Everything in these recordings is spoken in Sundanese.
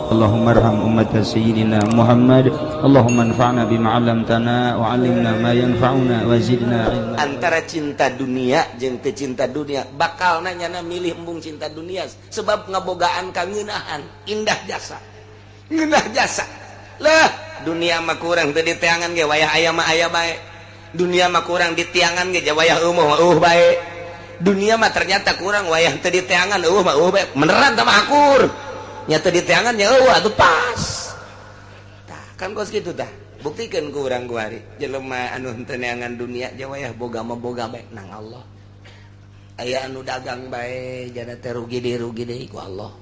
Allahumma arham ummat sayyidina Muhammad. Allahumma anfa'na bima 'allamtana wa 'allimna ma yanfa'una wa zidna ilma. Antara cinta dunia jeung teu cinta dunia bakal nanyana milih embung cinta dunia sebab ngabogaan kangeunahan indah jasa. Ngeunah jasa. Lah, dunia mah kurang teu diteangan ge wayah aya mah aya bae. Dunia mah kurang ditiangan ge wayah eueuh mah eueuh bae. Dunia mah ternyata kurang wayah teu diteangan eueuh mah eueuh bae. Beneran tah mah akur. Nyata diteangan nya eueuh atuh pas. Tah, kan kos kitu tah. Buktikeun ku urang kuari. Jelema anu henteu neangan dunia je wayah boga mah boga bae nang Allah. Aya anu dagang bae jana teh rugi deui ku Allah.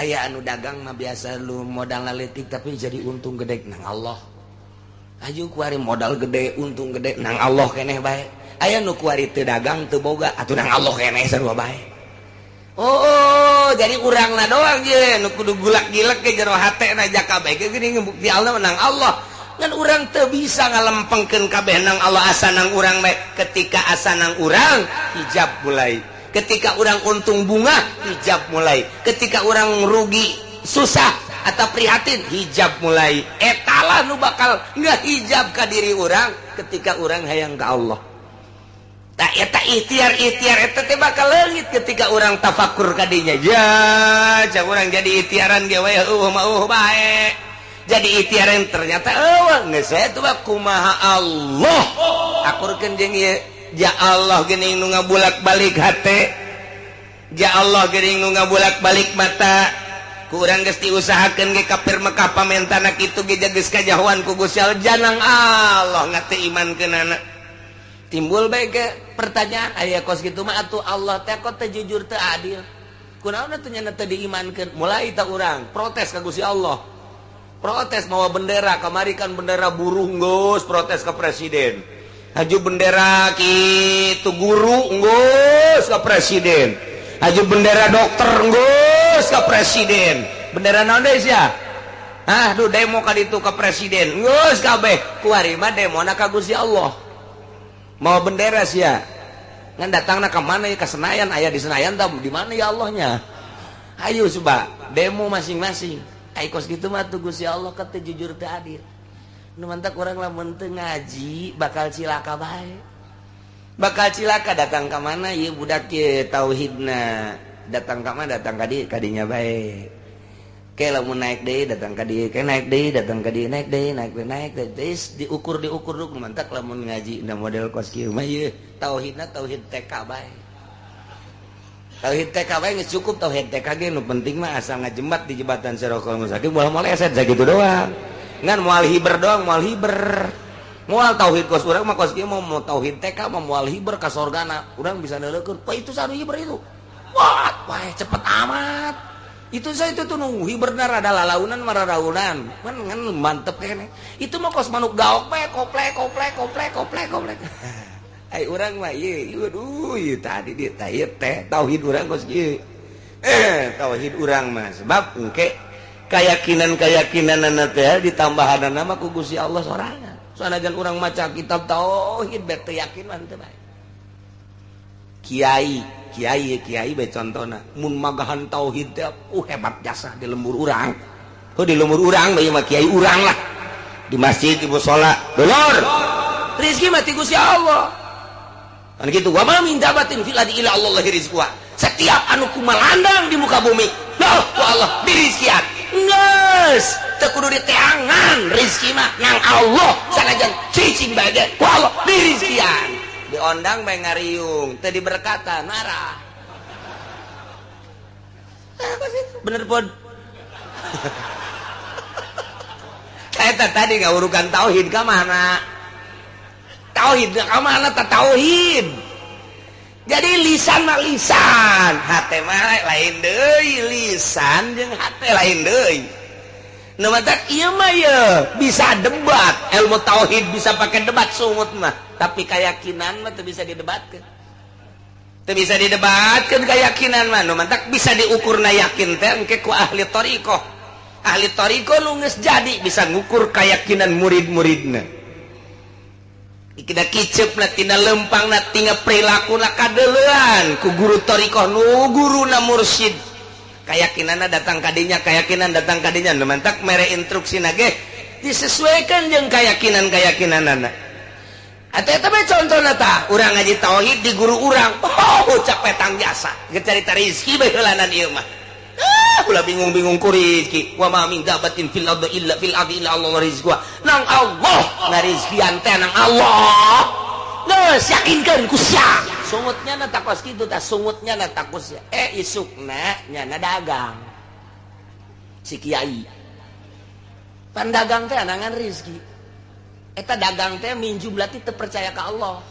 Aya anu dagang mah biasa lu modal leutik tapi jadi untung gede nang Allah. Aju kuari modal gede untung gede nang Allah keneh bae. Aya nu kuari teu dagang teu boga atuh nang Allah keneh sarua bae. Oh, jadi urangna doang ye nu kudu gulak-gilek ge jero hatena jaka bae ge geuning bukti Allah nang Allah. Ngan urang teu bisa ngalempengkeun kabeh nang Allah asa nang urang bae. Ketika asa nang urang hijab mulai. Ketika urang untung bunga hijab mulai. Ketika urang rugi susah atau prihatin hijab mulai. Etalah nu bakal ngehijab ka diri urang ketika urang hayang ka Allah. Tak eta ikhtiar-ikhtiar eta teh bakal leungit ketika urang tafakur ka dinya. Ya, cak urang jadi ikhtiaran ge we eueuh mah eueuh bae. Jadi ikhtiaran ternyata eueuh geus we tuh kumaha Allah. Akurkeun jeung ieu. Ya Allah geuning nu ngabulak-balik hate. Ya Allah geuning nu ngabulak-balik mata. Ku urang geus diusahakeun ge kafir Mekah pamentana kitu ge geus kajahoan ku Gusti Allah janang Allah ngate imankeunana. Timbul bae ge pertanyaan aya kos kitu mah atuh Allah teh kok teu jujur teu adil. Kunaon atuh nya teu diimankeun? Mulai ta urang protes ka Gusti Allah. Protes mawa bendera kamari kan bendera buruh geus protes ka presiden. Haju bendera kitu guru geus ka presiden. Haju bendera dokter geus ka presiden. Bendera naon deui sia? Hah, duh demo ka ditu ka presiden. Geus kabeh. Kuari mah demona ka Gusti Allah. Mau bendera sia. Ngan datangna ka mana ya ka Senayan, aya di Senayan tah di mana ya Allahnya? Ayo coba demo masing-masing. Ai kos kitu mah tuh Gusti Allah ka teu jujur teu adil. Nu mantak urang lamun teu ngaji bakal cilaka bae. Bakal cilaka datang ka mana ieu budak ieu tauhidna. Datang ka mana datang ka dieu kadinya bae. Ke lamun naik deui datang ka dieu, ke naik deui datang ka dieu, naik deui, naik deui, naik deui, diukur diukur nu mantak lamun ngaji na model kos kieu mah ieu tauhidna tauhid TK bae. Tauhid TK bae geus cukup tauhid TK ge nu penting mah asal ngajembat di jembatan Sirotol Mustaqim moal moleset sakitu doang. Ngan moal hiber doang, moal hiber. Moal tauhid kos urang mah kos kieu mah mau tauhid TK mah moal hiber ka sorgana. Urang bisa neuleukeun, "Wah, itu sanu hiber itu." Wah, wah cepet amat. Itu saya itu tuh nunggu hiberna rada lalaunan mararaunan. Kan ngan mantep kene. Itu mah kos manuk gaok bae koplek koplek koplek koplek koplek. Ai urang mah ieu, aduh, ieu tadi dieu tah ieu teh tauhid urang kos kieu. Tauhid urang mah sebab engke keyakinan-keyakinanana teh ditambahanana mah ku Gusti Allah sorangan. Sanajan urang maca kitab tauhid bae teu yakin mah teu bae. Kiai, kiai, kiai bae contona mun magahan tauhid teh hebat jasa di lembur urang. Heuh di lembur urang bae mah kiai urang lah. Di masjid di musala, dulur. Rezeki mah ti Gusti Allah. Kan kitu wa ma min dabatin fil ardi illa Allah rizquha. Setiap anu kumalandang di muka bumi, nah ku Allah dirizkian. Geus, teu kudu diteangan rezeki mah nang Allah sanajan cicing bae ge ku Allah dirizkian. Diondang bae ngariung, teu diberkatan marah. Apa sih? Bener pun. Eta tadi ngawurukan tauhid ka mana? Tauhid ka mana ta tauhid? Jadi lisan mah lisan, hate mah lain deui, lisan jeung hate lain deui. Nu matak ieu mah ye bisa debat, ilmu tauhid bisa pakai debat sungut mah, tapi keyakinan mah teu bisa didebatkeun. Teu bisa didebatkeun keyakinan mah, nu matak bisa diukurna yakin teh engke ku ahli thariqah. Ahli thariqah nu geus jadi bisa ngukur keyakinan murid-muridna. Kita kicep na tina lempang na tina perilaku na kadeuleuan ku guru thariqah nu guruna mursyid. Keyakinanna datang kadinya, keyakinan datang kadinya. Nu mantak mere instruksi nage disesuaikan jeung keyakinan-keyakinanana. Atau eta mah contohna tah, urang ngaji tauhid di guru urang. Oh, capek tang jasa. Geus carita rezeki bae heulanan ieu mah. Ah, ulah bingung-bingung ku rezeki. Wa ma min dabatin fil ardi illa fil ardi illa Allah rizquha. Nang Allah ngarizkian teh nang Allah. Geus yakinkeun ku sia. Sungutnya na takos kitu tah, sungutnya na takos. Isukna nyana dagang. Si kiai. Pan dagang teh anangan rezeki. Eta dagang teh minjum berarti teu percaya ka Allah.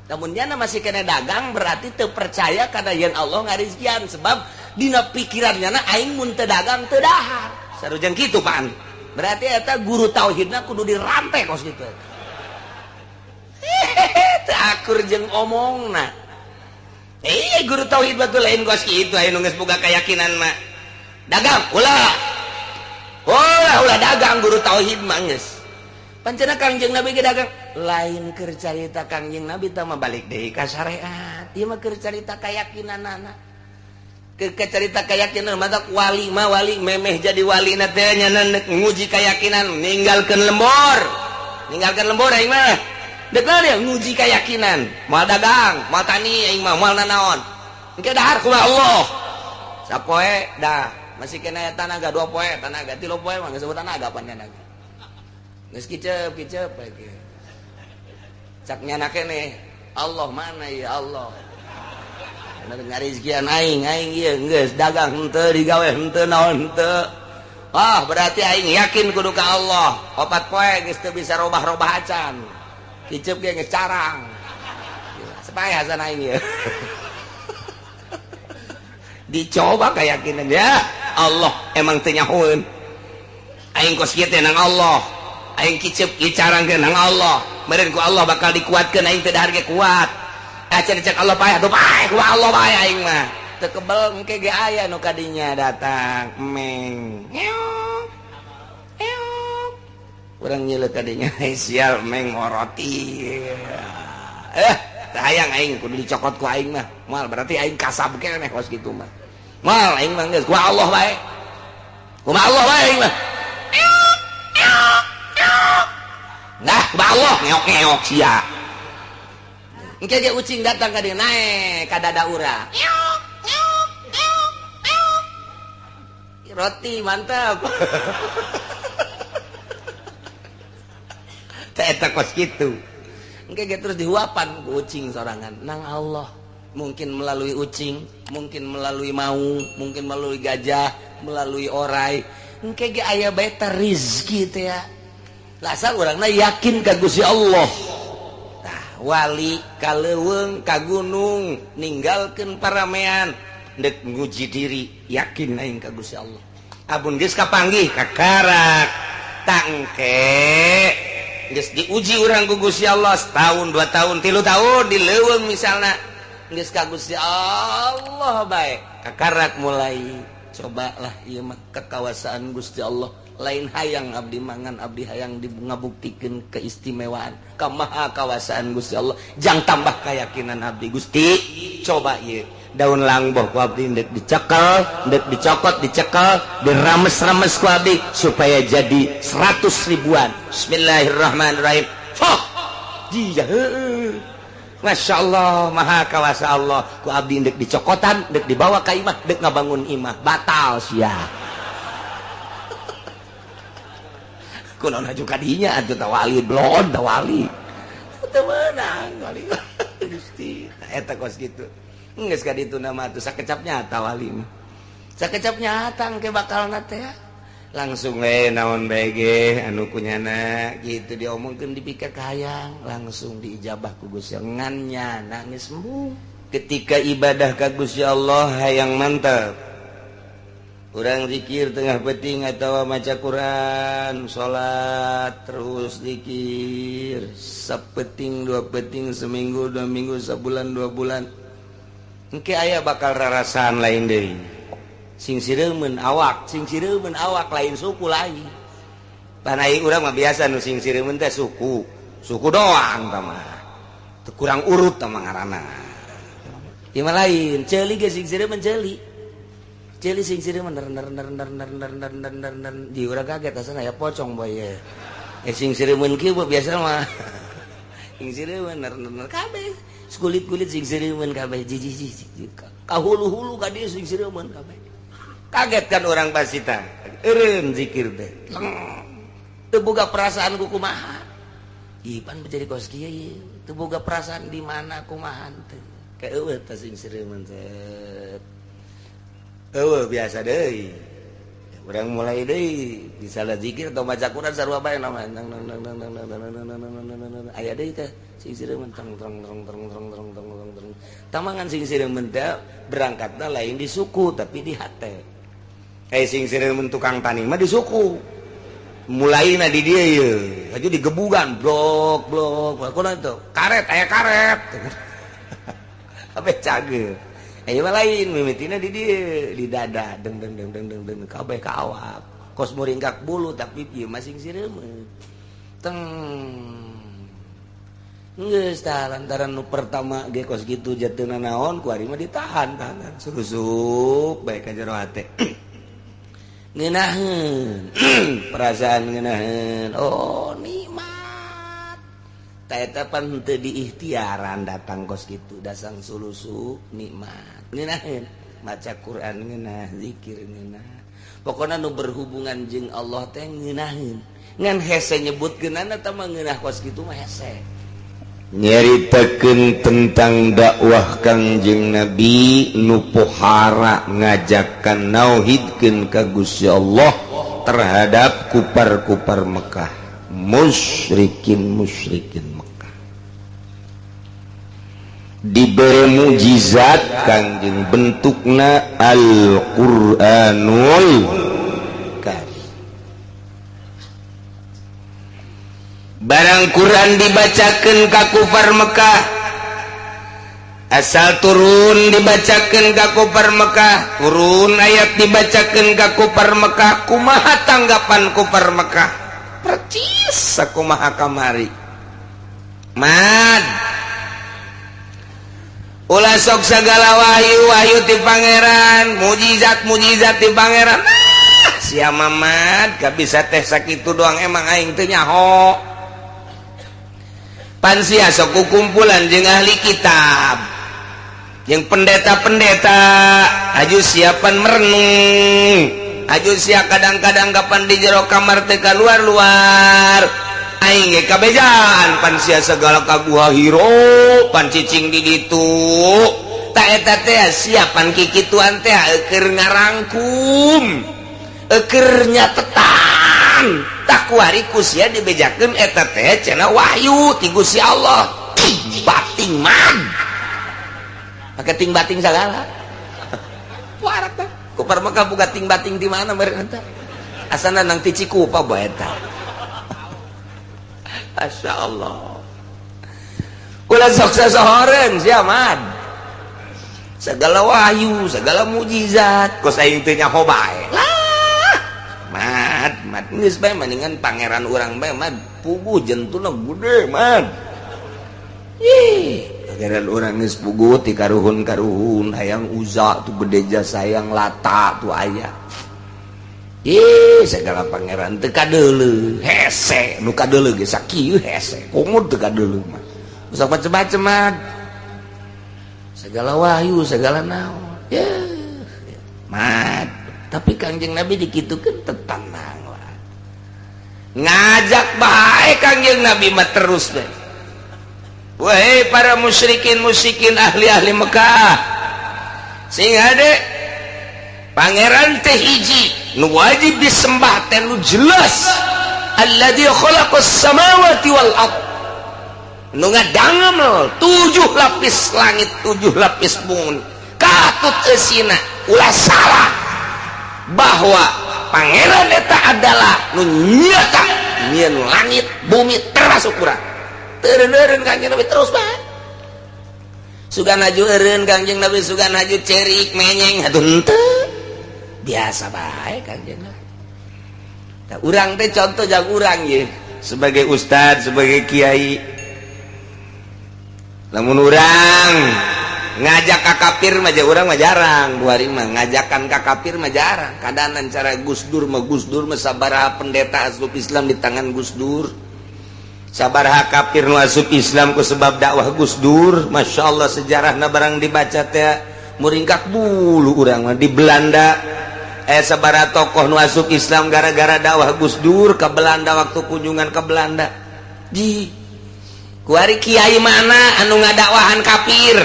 Namun nyana masih kena dagang berarti teu percaya kana yen Allah ngarizkian sebab dina pikiran nyana aing mun teu dagang teu dahar. Sarujeng kitu pan. Berarti eta guru tauhidna kudu dirantai kos kitu. Teu akur jeung omongna. Guru tauhid batu lain kos kitu aya nu geus boga keyakinan mah. Dagang ulah. Ulah ulah dagang guru tauhid mah geus. Pancena Kangjeng Nabi ge dagang lain keur carita Kangjeng Nabi tah mah balik deui ka syariat. Ieu mah keur carita keyakinanana. Keur carita keyakinan mah wali mah wali memeh jadi wali na teh nya nguji keyakinan ninggalkeun lembur. Ninggalkeun lembur aing mah. Dek dia nguji keyakinan, moal dagang, moal tani aing mah moal nanaon. Engke dahar kumaha Allah. Sapoe dah masih kena tanaga 2 poe, tanaga 3 poe mah geus tanaga pan nyana. Geus kicep-kicep lagi. Cak nyana keneh, Allah mana ya Allah. Bener ngarizkian aing, aing ieu geus dagang henteu digawe henteu naon henteu. Ah, berarti aing yakin kudu ka Allah. 4 poe geus teu bisa robah-robah acan. Kicep ge geus carang. Supaya hasan aing ieu. Dicoba keyakinan ya Allah emang teu nyahoeun. Aing kos kieu teh nang Allah. Aing kicep kicarang ke nang Allah. Meureun ku Allah bakal dikuatkeun aing teu dahar ge kuat. Acan cek Allah paeh atuh paeh ku Allah bae aing mah. Teu kebel engke ge aya nu kadinya datang meng. Ngeok. Ngeok. Urang nyeuleuh kadinya sial meng roti. Teu hayang aing kudu dicokot ku aing mah. Moal berarti aing kasab keneh kos kitu mah. Moal aing mah geus ku Allah bae. Kumaha Allah bae aing mah. Nah, ku Allah ngeok-ngeok sia. Engke ge ucing datang ka dieu naek ka dada urang. Roti mantap. Teh eta kos kitu. Engke ge terus dihuapan ku ucing sorangan nang Allah. Mungkin melalui ucing, mungkin melalui maung, mungkin melalui gajah, melalui orai. Engke ge aya bae teh rezeki teh ya. Lasal urangna yakin ka Gusti Allah. Tah wali ka leuweung ka gunung ninggalkeun paramean dek nguji diri yakin aing ka Gusti Allah. Abun geus kapanggih kakarak tangke geus diuji urang ku Gusti Allah setahun 2 tahun 3 tahun di leuweung misalna geus ka Gusti Allah bae kakarak mulai cobalah ieu mah kekawasaan Gusti Allah. Lain hayang abdi mangan abdi hayang ngabuktikeun keistimewaan kamaha kawasaan Gusti Allah jang tambah keyakinan abdi Gusti coba ieu daun langboh ku abdi ndek dicekel ndek dicokot dicekel dirames-rames ku abdi supaya jadi 100 ribuan. Bismillahirrahmanirrahim. Foh dia Masya Allah maha kawasa Allah ku abdi ndek dicokotan ndek dibawa ka imah ndek ngabangun imah batal sia. Kunaon aju kadinya atuh tawali blon tawali teu meunang wali Gusti eta kos kitu geus ka ditu nama atuh sakecap nyata wali mah sakecap nyata engke bakalna teh langsung we naon bae ge anu kunyana kitu diomongkeun dipikir kahayang langsung diijabah ku Gusti ngan nyana geus embung ketika ibadah ka Gusti Allah hayang mantep. Urang zikir tengah peting atau maca Quran, salat terus zikir sapeting 2 peting seminggu 2 minggu sebulan 2 bulan. Engke aya bakal rarasaan lain deui. Sing sireumeun awak, sing sireumeun awak lain suku lain. Pan ai urang mah biasa nu sing sireumeun teh suku, suku doang tah mah. Teu kurang urut tah mah ngaranna. Ieu mah lain, ceuli ge sing sireumeun ceuli. Ceuli sing sireumeun ner ner ner ner ner ner ner ner ner ner di urang kaget asana ya pocong boy ye. Eh sing sireumeun kieu biasa mah. Sing sireumeun ner ner ner kabeh. Kulit-kulit sing sireumeun kabeh jiji jiji. Ka hulu-hulu ka dieu sing sireumeun kabeh. Kaget kan orang pasita. Eureun zikir teh. Teu boga perasaan ku kumaha. Ipan menjadi kos kieu ieu. Teu boga perasaan di mana kumaha teh. Ka eueuh teh sing sireumeun teh. Eueuh biasa deui. Urang mulai deui misalnya zikir atau baca Quran sarua bae nama nang nang nang nang nang nang nang nang aya deui teh sing sireumeun tong tong tong tong tong tong tong tong tong. Tamangan sing sireumeun teh berangkatna lain di suku tapi di hate. Eh sing sireumeun tukang tani mah di suku. Mulaina di dieu ieu. Aja digebugan blok blok. Kunaon itu? Karet aya karet. Kabeh cageur. Ayo lain mimitina di dieu di dada deng deng deng deng deng deng kabeh ka awak. Kos muringkak bulu tapi ieu mah sing sireumeun. Teng. Geus tah lantaran nu pertama ge kos kitu jatuhna naon ku ari mah ditahan tahan susup bae ka jero hate. Ngeunaheun perasaan ngeunaheun oh nikmat. Ta eta pan teu diikhtiaran datang kos kitu dasang sulusup nikmat. Ngeunaheun maca Quran ngeunah zikir ngeunah. Pokona nu berhubungan jeung Allah teh ngeunaheun. Ngan hese nyebutkeunana tah mah ngeunah kos kitu mah hese. Nyaritakeun tentang dakwah Kangjeng Nabi nu pohara ngajakan nauhidkeun ka Gusti Allah terhadap kupar-kupar Mekah, musyrikin-musyrikin Mekah. Diberi mujizat Kangjeng bentukna Al-Qur'anul Karim. Barang Quran dibacakeun ka kufar Mekah, asal turun dibacakeun ka kufar Mekah, turun ayat dibacakeun ka kufar Mekah, kumaha tanggapan kufar Mekah? Percis sakumaha kamari. Mad ulah sok segala wahyu-wahyu ti pangeran, mujizat-mujizat ti pangeran. Ah, sia mamad gak bisa teh sakitu doang emang aing teu nyaho. Pan sia sok kumpulan jeung ahli kitab, jeung pendeta-pendeta, aju siapan merenung, aju sia kadang-kadang kapan di jero kamar teh kaluar-luar. Aing ge kabejaan pan sia segala ka Gua Hiro, pan cicing di ditu. Ta eta teh siapan kikituan teh keur ngarangkum, keur nyatetan. Takuari ku sia dibejakeun eta teh cenah wahyu ti Gusti Allah. Bating man. Pake ting bating sagala. Warak teh. Ku Mekah buka ting bating di mana meureun eta? Asana nang ti Cikupa bae eta. Masya Allah. Ulah sok sasohoreun sia man. Segala wahyu, segala mujizat, kos aing teh nyaho bae. Lah, mad, mad geus bae mendingan pangeran urang bae mad puguh jentuna gede mad. Ih, pangeran urang geus puguh ti karuhun-karuhun hayang Uza tuh gede jasa hayang Lata tuh aya. Ih, segala pangeran teu kadeuleu, hese, nu kadeuleu ge sakieu hese, komo teu kadeuleu mah. Usah macem-macem mah. Segala wahyu, segala naon. Ya, mad. Tapi Kangjeng Nabi dikitukeun tenang lah. Ngajak bae Kangjeng Nabi mah terus deh. Wahai para musyrikin-musyrikin ahli-ahli Mekah, sing hade pangeran teh hiji nu wajib disembah teh nu jelas, alladzi khalaqas samawati wal ard, nu ngadangem 7 lapis langit, 7 lapis bumi, katut eusina ulah salah bahwa pangeran eta adalah nu nyata nyieun langit bumi termasuk urang. Teureun-eureun Kangjeng Nabi terus bae. Sugan haju eureun Kangjeng Nabi, sugan haju cerik menyeng atuh henteu. Biasa bae Kangjeng Nabi. Tah urang teh contoh jang urang ye sebagai ustad, sebagai kiai. Lamun urang Ngajak ka kafir mah urang mah jarang, dua mah ngajakan ka kafir mah jarang. Kadanan cara Gus Dur mah, Gus Dur mah sabaraha pendeta asup Islam di tangan Gus Dur. Sabaraha kafir nu asup Islam ku sebab dakwah Gus Dur. Masya Allah, sejarahna barang dibaca teh muringkak bulu urang mah. Di Belanda sabaraha tokoh nu asup Islam gara-gara dakwah Gus Dur ke Belanda waktu kunjungan ke Belanda. Di kuari kiai mana anu ngadakwahan kafir?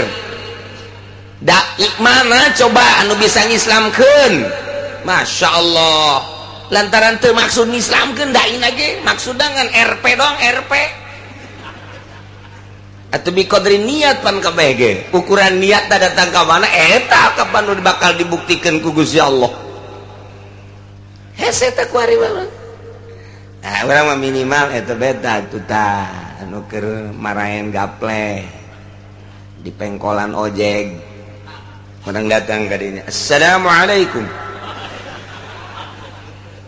Dai mana coba anu bisa ngislamkeun? Masya Allah, lantaran teu maksud ngislamkeun dai ge maksud dengan RP dong, RP atau biqadri niat pan kabeh ge. Ukuran niat datang ka mana eta kapan nu bakal dibuktikan ku Gusti Allah. Hese teh kuari mah. Nah, urang mah minimal eta beta tuh tah anu keur maraen gaple di pengkolan ojek. Orang datang ka dinya, "Assalamualaikum.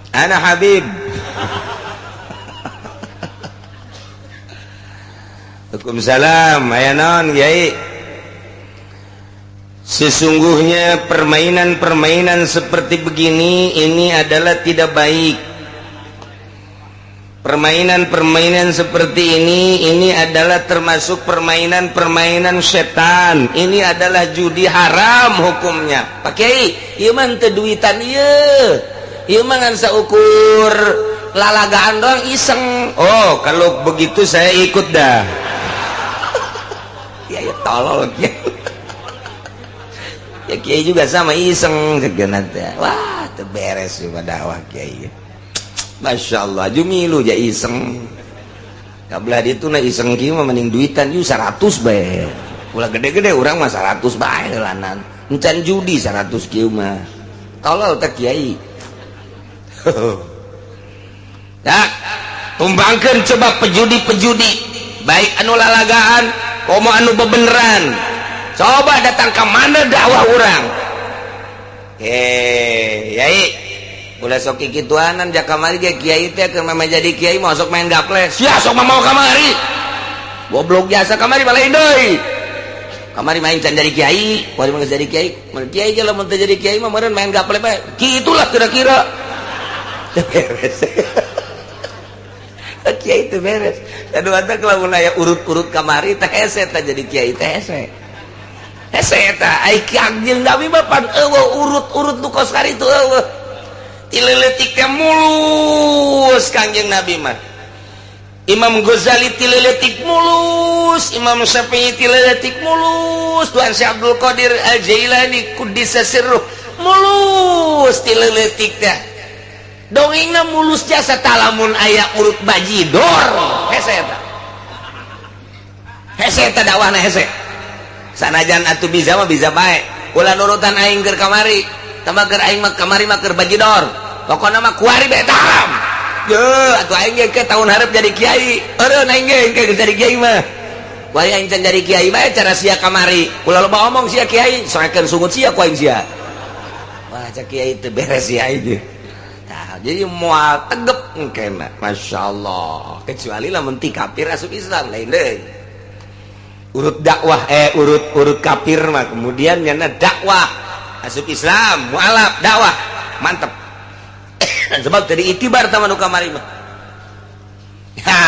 Ana Habib." Waalaikumsalam. Aya naon, Kiai? Sesungguhnya permainan-permainan seperti begini ini adalah tidak baik. Permainan-permainan seperti ini adalah termasuk permainan-permainan setan. Ini adalah judi haram hukumnya. Pak Kiai, ieu mah teu duitan ieu. Ieu mah ngan saukur lalagaan doang iseng. Oh, kalau begitu saya ikut dah. Ya, ya tolol ya. Ya Kiai juga sama iseng segena teh. Wah, teu beres juga dakwah Kiai. Masya Allah, jumilu ja iseng. Kabelah ditu na iseng kieu mah mending duitan ieu 100 bae. Ulah gede-gede urang mah 100 bae heulanan. Encan judi 100 kieu mah. Tolol teh Kiai. Ya, tumbangkeun coba pejudi-pejudi, baik anu lalagaan komo anu bebeneran. Coba datang ke mana dakwah urang. Yai, ulah sok kikituanan ja kamari ge kiai teh keur mah jadi kiai mau sok main gaple. Sia sok mah mau kamari. Goblok jasa kamari balain deui. Kamari main can jadi kiai, kuari mah jadi kiai. Mun kiai ge lamun teu jadi kiai mah meureun main gaple bae. Kitulah kira-kira. Teu beres. Kiai teu beres. Aduh atuh lamun aya urut-urut kamari teh hese teh jadi kiai teh hese. Hese eta ai Kangjeng Nabi mah pan eueuh urut-urut nu kos karitu eueuh. Tileletik teh mulus Kangjeng Nabi mah. Imam Ghazali tileletik mulus, Imam Syafi'i tileletik mulus, Tuhan Syekh Abdul Qadir Al-Jailani kuddisa sirruh mulus tileletik teh. Dongengna mulus jasa talamun aya urut bajidor. Hese eta. Hese eta dakwahna hese. Sanajan atuh bisa mah bisa bae. Ulah nurutan aing keur kamari. Tambah keur aing mah kamari mah keur bajidor. Pokona mah kuari bae haram. Ye, atuh aing ge ke tahun hareup jadi kiai. Eureun aing ge ke jadi kiai mah. Kuari aing can jadi kiai bae cara sia kamari. Ulah loba omong sia kiai, soekeun sungut sia ku aing sia. Wah, cak kiai teu beres sia aing. Tah, jadi moal tegep engkena. Masya Allah. Kecuali lamun ti kafir asup Islam lain deui. Urut dakwah urut kafir mah kemudian nyana dakwah asup Islam mualaf dakwah mantep. Sebab tadi itibar tama nu kamari mah. Ha,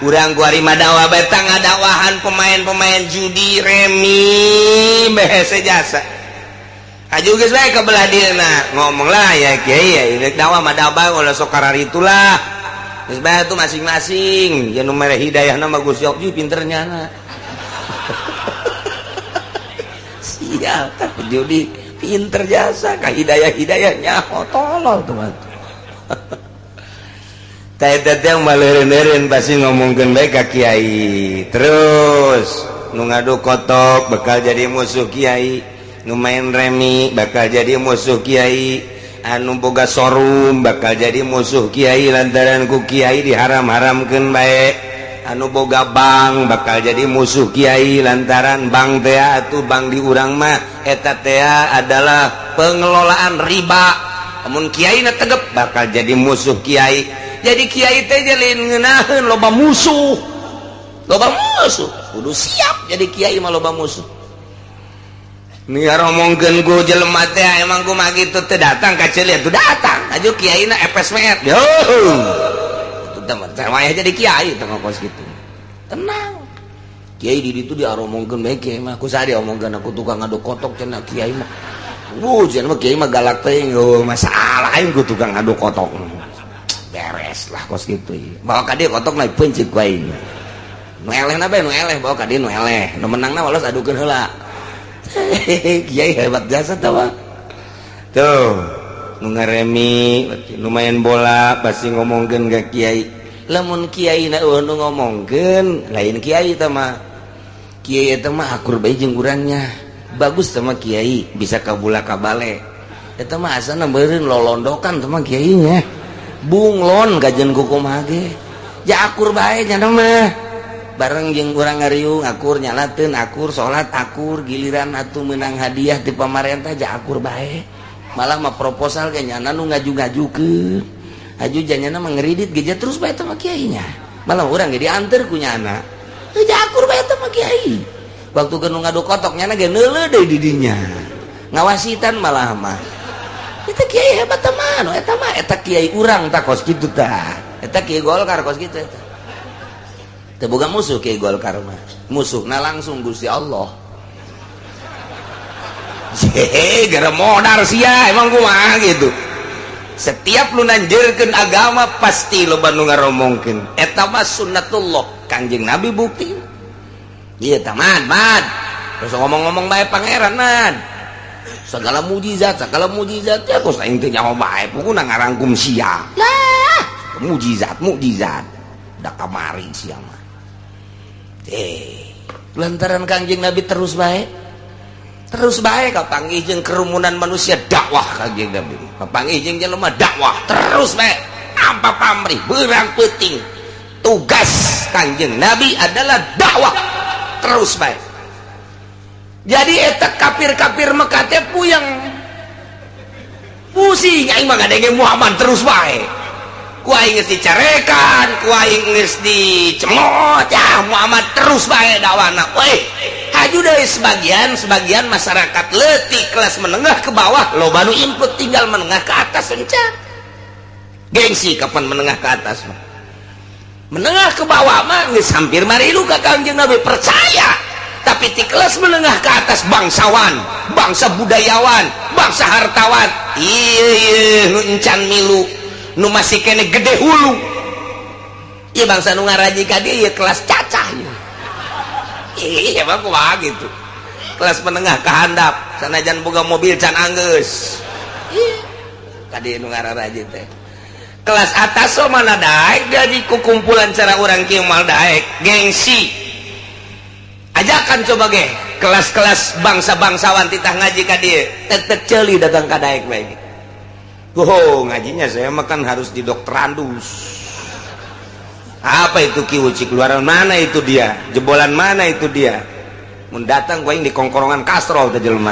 urang kuari mah dakwah bae tah ngadakwahan pemain-pemain judi remi behese jasa. Aju geus bae ka belah dieuna ngomong lah ya kiai ya rek dakwah mah dakwah ulah sok kararitulah. Geus bae atuh masing-masing ya nu mere hidayahna mah Gusti Allah pinter nyana. Sial tapi judi pinter jasa ka hidayah-hidayah nyaho tolol tuh mah. Teh teh maleureun-eureun pasti ngomongkeun bae ka kiai. Terus nu ngadu kotok bakal jadi musuh kiai, nu main remi bakal jadi musuh kiai, anu boga sorum bakal jadi musuh kiai lantaran ku kiai diharam-haramkeun bae. Anu boga bank bakal jadi musuh kiai lantaran bank teh atuh bank di urang mah eta teh adalah pengelolaan riba. Amun kiai na tegep bakal jadi musuh kiai. Jadi kiai teh lain ngeunaheun loba musuh. Loba musuh. Kudu siap jadi kiai mah loba musuh. Nih ngomongkeun ku jelema teh emang kumaha kitu teu datang ka ceuli atuh datang. Aju kiaina FSMR. Yo. Atuh teh mah jadi kiai teh kos kitu. Tenang. Kiai di ditu diaromongkeun bae kiai mah. Ku saha diomongkeun aku tukang ngaduk kotok cenah kiai mah. Wuh, cenah mah kiai mah galak teh oh, masalah aing ku tukang ngaduk kotok. Beres lah kos kitu. Bawa ka dieu kotok naik peuncit ku aing. Nu elehna bae nu eleh bawa ka dieu nu eleh. Nu menangna walos adukeun heula. Kiai hebat jasa tawa. Tuh, nu ngaremi lumayan bola pasti ngomongkeun ka kiai. Lamun kiai na eueuh nu ngomongkeun, lain kiai teh mah. Kiai eta mah akur bae jeung urangnya. Bagus sama kiai, bisa kabula kabale. Eta mah asana meureun lolondokan teh mah kiainya. Bunglon kajen kukumaha ge. Ja akur bae nya mah. Bareng jeung urang ngariung akur nyalateun akur salat akur giliran atuh meunang hadiah ti pamarentah ja akur bae. Malah mah proposal ge nyana nu ngaju-ngajukeun. Aju janyana mah ngeridit ge terus bae teh mah kiainya. Malah urang ge dianter ku nyana. Teu ja akur bae teh mah kiai. Waktu keur nu ngadu kotok nyana ge neuleuh deui di dinya. Ngawasitan malah mah. Eta kiai hebat teh mah, nu eta mah eta kiai urang tah kos kitu tah. Eta kiai Golkar kos kitu eta. Teu boga musuh kiai Golkar mah. Musuhna langsung Gusti Allah. Hehe, gara modar sia emang kumaha gitu. Setiap lu nanjirkeun agama pasti loba nu ngaromongkeun. Eta mah sunnatullah, Kangjeng Nabi bukti. Ieu tah mad, mad. Terus ngomong-ngomong bae pangeran mad. Segala mujizat ya kos aing teh nyaho bae pokona ngarangkum sia. Lah, mujizat, mujizat. Da kamari sia mah. Lantaran Kangjeng Nabi terus bae. Terus bae kapanggih jeung kerumunan manusia dakwah Kangjeng Nabi. Kapanggih jeung jelema dakwah terus bae. Apa pamrih beurang peuting. Tugas Kangjeng Nabi adalah dakwah terus bae. Jadi eta kafir-kafir Mekah teh puyeng. Pusing aing mah ngadenge Muhammad terus bae. Ku aing geus dicarekan, ku aing geus dicemot, ya Muhammad terus bae dakwana. Weh, haju deui sebagian masyarakat leutik kelas menengah ke bawah loba nu input tinggal menengah ke atas encan. Gengsi kapan menengah ke atas mah. Menengah ke bawah mah geus hampir marilu ka Kangjeng Nabi percaya. Tapi di kelas menengah ke atas bangsawan, bangsa budayawan, bangsa hartawan, ieu nu encan milu, nu masih kene gede hulu. Ieu bangsa nu ngaraji ka dieu ieu kelas cacah ieu. Ih, emang kumaha gitu. Kelas menengah ke handap, sanajan boga mobil can anggeus. Ih, ka dieu nu ngararaji teh. Kelas atas so mana daek jadi kukumpulan cara urang kieu mal daek, gengsi. Ajakan coba ge kelas-kelas bangsa-bangsawan titah ngaji ka dieu, tek-tek ceuli datang ka daek bae. Oh, ngajinya saya makan harus di dokterandus. Apa itu kiuci keluaran mana itu dia? Jebolan mana itu dia? Mun datang gua yang di kongkorongan kastrol teh jelema.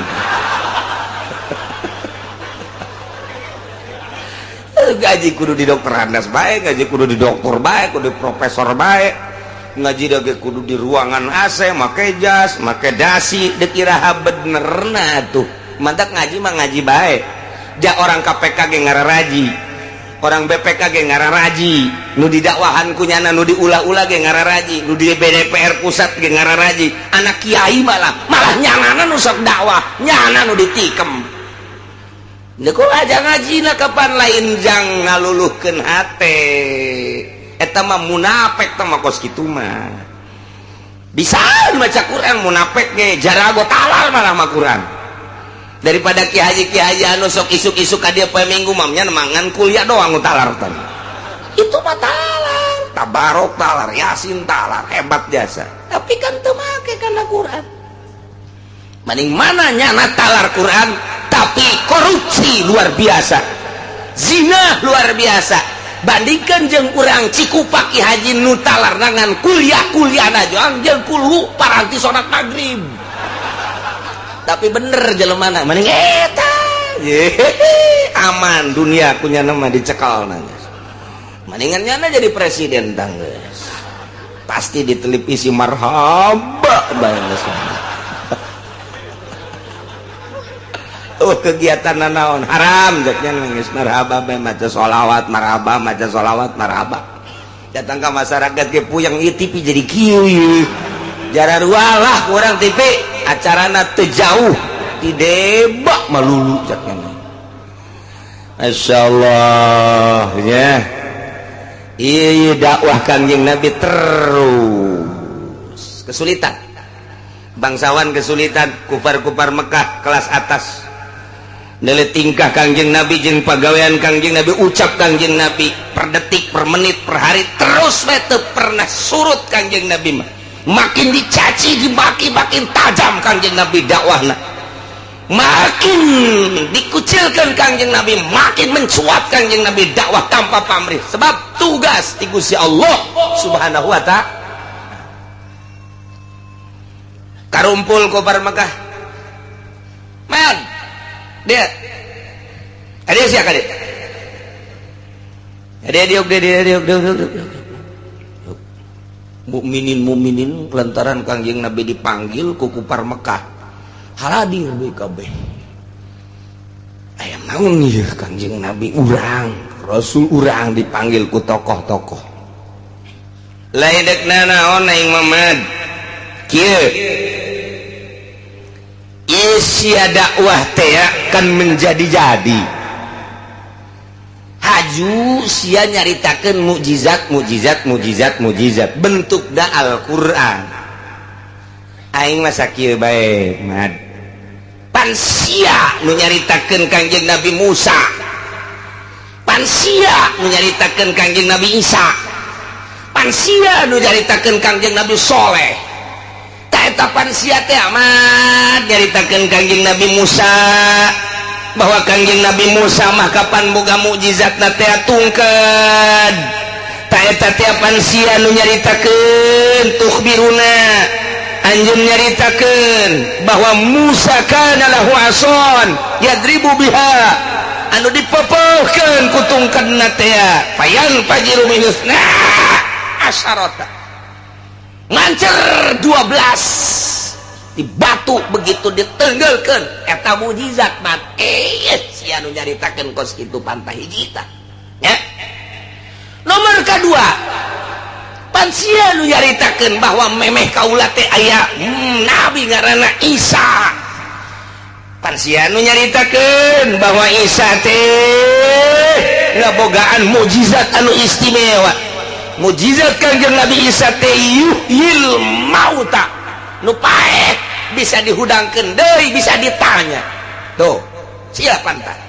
Gaji kudu di dokterandas bae, gaji kudu di dokter bae, kudu di profesor bae. Ngaji dage kudu di ruangan AC, make jas, make dasi, deuk iraha benerna tuh. Mantak ngaji mah ngaji bae. Ja orang KPK ge ngararaji, orang BPK ge ngararaji, nu didakwahan ku nyana, nu diulah-ulah ge ngararaji, nu di BDPR pusat ge ngararaji. Anak kiai malah nyanana nu sok dakwah, nyana nu ditikem. Deuk aja ngajina kapan lain jang ngaluluhkeun hate. Eta mah munafik teh mah kos kitu mah. Bisa maca Quran munafik ge jarago talar malah mah Quran. Daripada ki haji anu sok isuk-isuk ka dieu poe Minggu mamnya mangan kuliah doang nu talar teh. Itu mah talar, tabarok talar, yasin talar, hebat jasa. Tapi kan teu make kana Quran. Maning mana nyana talar Quran tapi korupsi luar biasa. Zina luar biasa. Bandingkan jeung urang Cikupa ki haji nu talar nangan kuliah-kuliahna jeung kulhu paranti salat magrib. Tapi bener jelemana mending eta aman dunia kunya nama dicekal nanya mendingan nyana jadi presiden tangges pasti di televisi marhaba bae geus. Oh, kegiatan naon haram ceknya geus marhaba bae maca sholawat, marhaba maca sholawat, marhaba. Datang ke masyarakat ke puyeng ieu TV jadi kieu ieu. Jararualah kurang TV acarana teu jauh ti debak malulu ceknya. Masya Allah ya. Iya dakwah Kangjeng Nabi terus kesulitan. Bangsawan kesulitan, kufar-kufar Mekah kelas atas. Nilai tingkah Kangjeng Nabi jeung pagawean Kangjeng Nabi, ucap Kangjeng Nabi per detik, per menit, per hari terus we teu pernah surut Kangjeng Nabi mah. Makin dicaci, dimaki, makin tajam Kangjeng Nabi dakwahna. Makin dikucilkan Kangjeng Nabi, makin mencuat Kangjeng Nabi dakwah tanpa pamrih. Sebab tugas ti Gusti Allah Subhanahu wa ta'ala. Karumpul kufar Mekah. Man. Dia. Ada siapa dia? Ada dia dia dia dia. Mukminin mukminin lantaran Kangjeng Nabi dipanggil ku kufar Mekah. Hadir deui kabeh. Aya naon ieu Kangjeng Nabi urang, Rasul urang dipanggil ku tokoh-tokoh. Lain dek nanaon aing Muhammad. Kieu isia dakwah teh kan menjadi-jadi. Haju sia nyaritakeun mukjizat mukjizat mukjizat mukjizat bentukna Al-Qur'an. Aing mah sakieu bae mad. Pan sia nu nyaritakeun Kangjeng Nabi Musa. Pan sia nu nyaritakeun Kangjeng Nabi Isa. Pan sia nu nyaritakeun Kangjeng Nabi Soleh. Eta pan sia teh amat nyaritakeun Kangjeng Nabi Musa bahwa Kangjeng Nabi Musa mah kapan boga mukjizatna teh tungkeud. Ta eta teh pan sia nu nyaritakeun tukhbiruna anjeun nyaritakeun bahwa Musa kana lahu ason yadribu biha anu dipopohkeun ku tungkedna teh payan fajiru minusna asyarata ngancer 12 di batu begitu ditenggelkeun eta mukjizat mat sia nu nyaritakeun kos kitu pantah hiji tah nya. Nomor kadua pan sia nu nyaritakeun bahwa memeh kaula teh aya nabi ngaranna Isa. Pan sia nu nyaritakeun bahwa Isa teh ngabogaan mukjizat anu istimewa. Mukjizat Kangjeng Nabi Isa teh yuhyil mauta nu paek bisa dihudangkeun deui bisa ditanya. Tuh, sia pantah.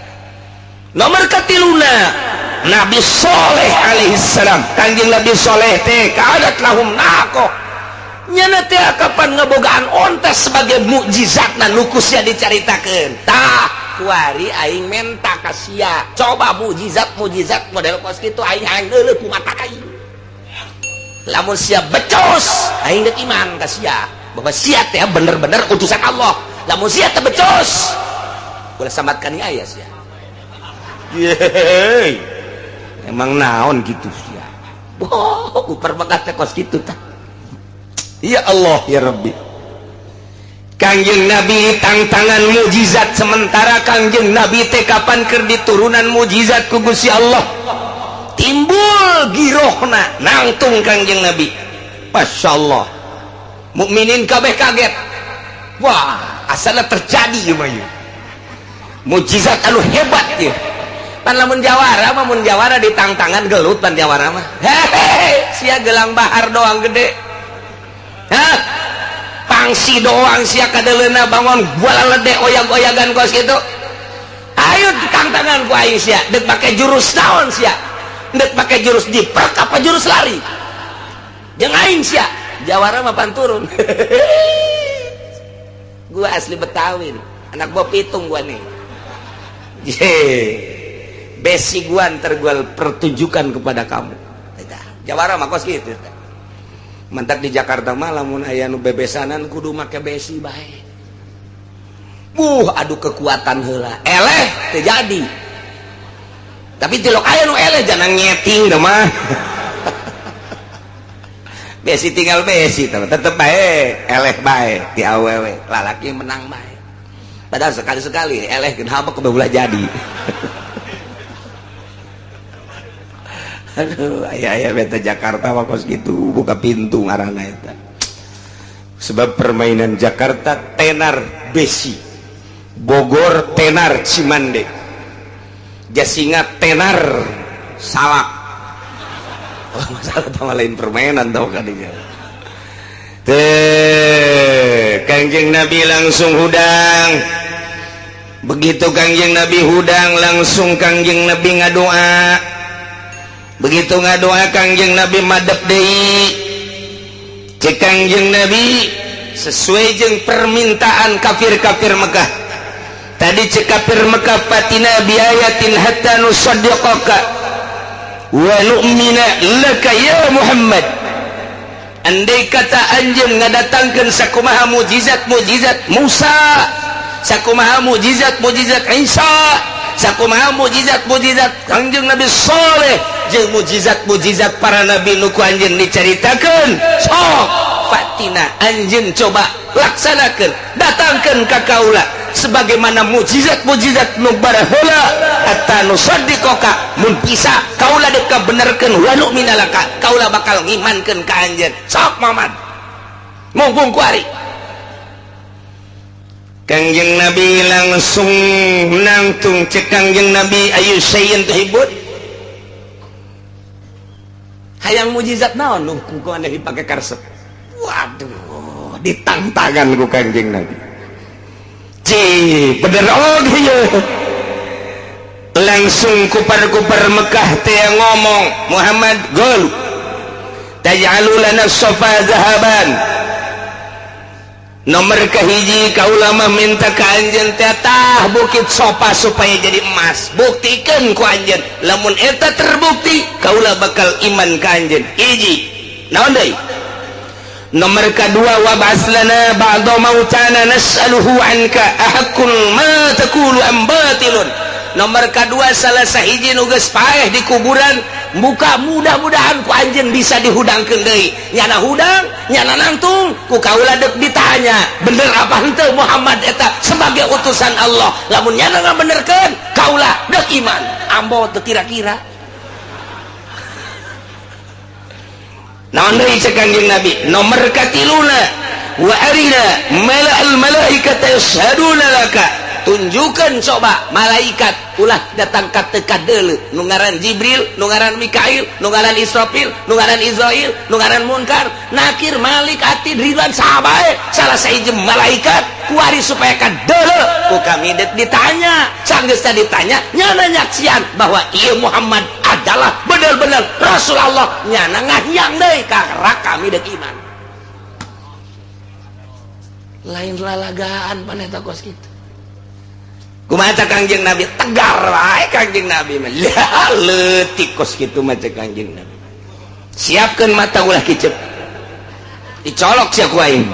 Nomor katiluna Nabi Soleh alaihissalam. Kangjeng Nabi Soleh teh kadat lahum naqo. Nyana teh kapan ngebogaan onta sebagai mukjizatna nu ku sia dicaritakeun. Tah, kuari aing menta ka sia. Coba mukjizat-mukjizat model kos kitu aing hayang deuleuh ku mata aing. Lamun sia becus aing deuk iman ka sia bahwa sia teh bener-bener utusan Allah. Lamun sia teh becus ulah samatkan aya sia. Yeay. Emang naon gitu sia. Boh, upar bekas teh kos kitu tah. Ya Allah ya Rabbi. Kangjeng Nabi tangtangan mukjizat sementara Kangjeng Nabi teh kapan keur diturunan mukjizat ku Gusti Allah. Timbul girohna nangtung Kangjeng Nabi. Masya Allah. Mukminin kabeh kaget. Wah, asalnya terjadi ieu mah ieu. Mukjizat anu hebat ieu. Pan lamun jawara mah mun jawara ditangtangan gelut pan jawara mah. Hehehe, sia gelang bahar doang gede. Hah? Pangsi doang sia kadeuleuna bangun bola lede oyag-oyagan kos kitu. Ayo ditangtangan ku aing sia, deuk make jurus naon sia? Ndek pakai jurus diprek apa jurus lari? Jeung aing sia, jawara mah pan turun. Gua asli Betawi nih, anak gua pitung gua nih. Ye. Besi gua ntar gua pertunjukan kepada kamu. Jawara mah kos kitu. Mantak di Jakarta mah lamun aya nu bebesanan kudu make besi bae. Buh, adu kekuatan heula. Eleh teu jadi. Tapi tilok aya nu eleh jangan nyeting dah mah. Besi tinggal besi tetep bae eleh bae ti awewe lalaki menang bae. Padahal sekali-sekali eleh kenapa kebeula jadi. Aduh, aya-aya beta Jakarta mah kos kitu buka pintu ngaranna eta. Sebab permainan Jakarta tenar besi, Bogor tenar Cimande, Jasinga tenar salak. Oh, masalah tambah lain permainan tau kadinya. Teh, Kangjeng Nabi langsung hudang. Begitu Kangjeng Nabi hudang langsung Kangjeng Nabi ngadoa. Begitu ngadoa Kangjeng Nabi madep deui. Cek Kangjeng Nabi sesuai jeung permintaan kafir-kafir Mekah. Tadi cek kafir Mekah fatina biayatin hatta nusaddiqaka wa nu'mina laka ya Muhammad. Andai kata anjeun ngadatangkeun sakumaha mujizat-mujizat Musa, sakumaha mujizat-mujizat Isa, sakumaha mujizat-mujizat Kangjeng Nabi Saleh, jeung mujizat-mujizat para nabi nu ku anjeun dicaritakeun, sok fatina anjeun coba laksanakeun, datangkeun ka kaula sebagaimana mujizat-mujizat nu baraheula hatta nusaddiqaka, mun bisa kaula dek kabenerkeun wa nu'mina laka, kaula bakal ngimankeun ka anjeun. Sok Muhammad mumpung kuari. Kangjeng Nabi langsung nangtung cek Kangjeng Nabi ayu sayin tuhibun, hayang mujizat naon nu ku maneh dipake karesep. Waduh, ditangtangan ku Kangjeng Nabi. Cih, bener oge ye. Langsung kupar-kupar Mekah teh ngomong, Muhammad gol taj'alu lana safa zahaban. Nomor kahiji kaula mah minta ka anjeun teh tah bukit sofa supaya jadi emas. Buktikeun ku anjeun, lamun eta terbukti kaula bakal iman ka anjeun. Hiji. Naon deui? Nomor kedua wab'ats lana ba'da mautana nas'aluhu anka ahaqqun ma taqulu am batilun. Nomor kedua salah sahiji nu geus paeh di kuburan muka mudah-mudahan ku anjeun bisa dihudangkeun deui. Nyana hudang, nyana nangtung, ku kaula deuk ditanya, bener apa henteu Muhammad eta sebagai utusan Allah. Lamun nyana ngabenerkeun, kaula deuk iman. Ambo teu kira-kira. Naon deui cek Kangjeng Nabi? Nomor katiluna wa arina mala'al malaikata yashhaduna laka. Tunjukkan coba malaikat ulah datang ka teu kadeuleu nu ngaran Jibril, nu ngaran Mikail, nu ngaran Israfil, nu ngaran Izrail, nu ngaran Munkar, Nakir, Malik, Atid, Ridwan, sahabae salah sahiji malaikat kuari supaya kadeuleu ku kami deuk ditanya. Sanggeus ditanya nyana nyaksian bahwa ieu Muhammad adalah bener-bener Rasul Allah, nyana ngahyang deui karena kami deuk iman. Lain lalagaan paneta kos kitu. Kumaha Kangjeng Nabi tegar wae Kangjeng Nabi mah. Lah leutik kos kitu mah cek Kangjeng Nabi. Siapkeun mata ulah kicep. Dicolok sia ku aing.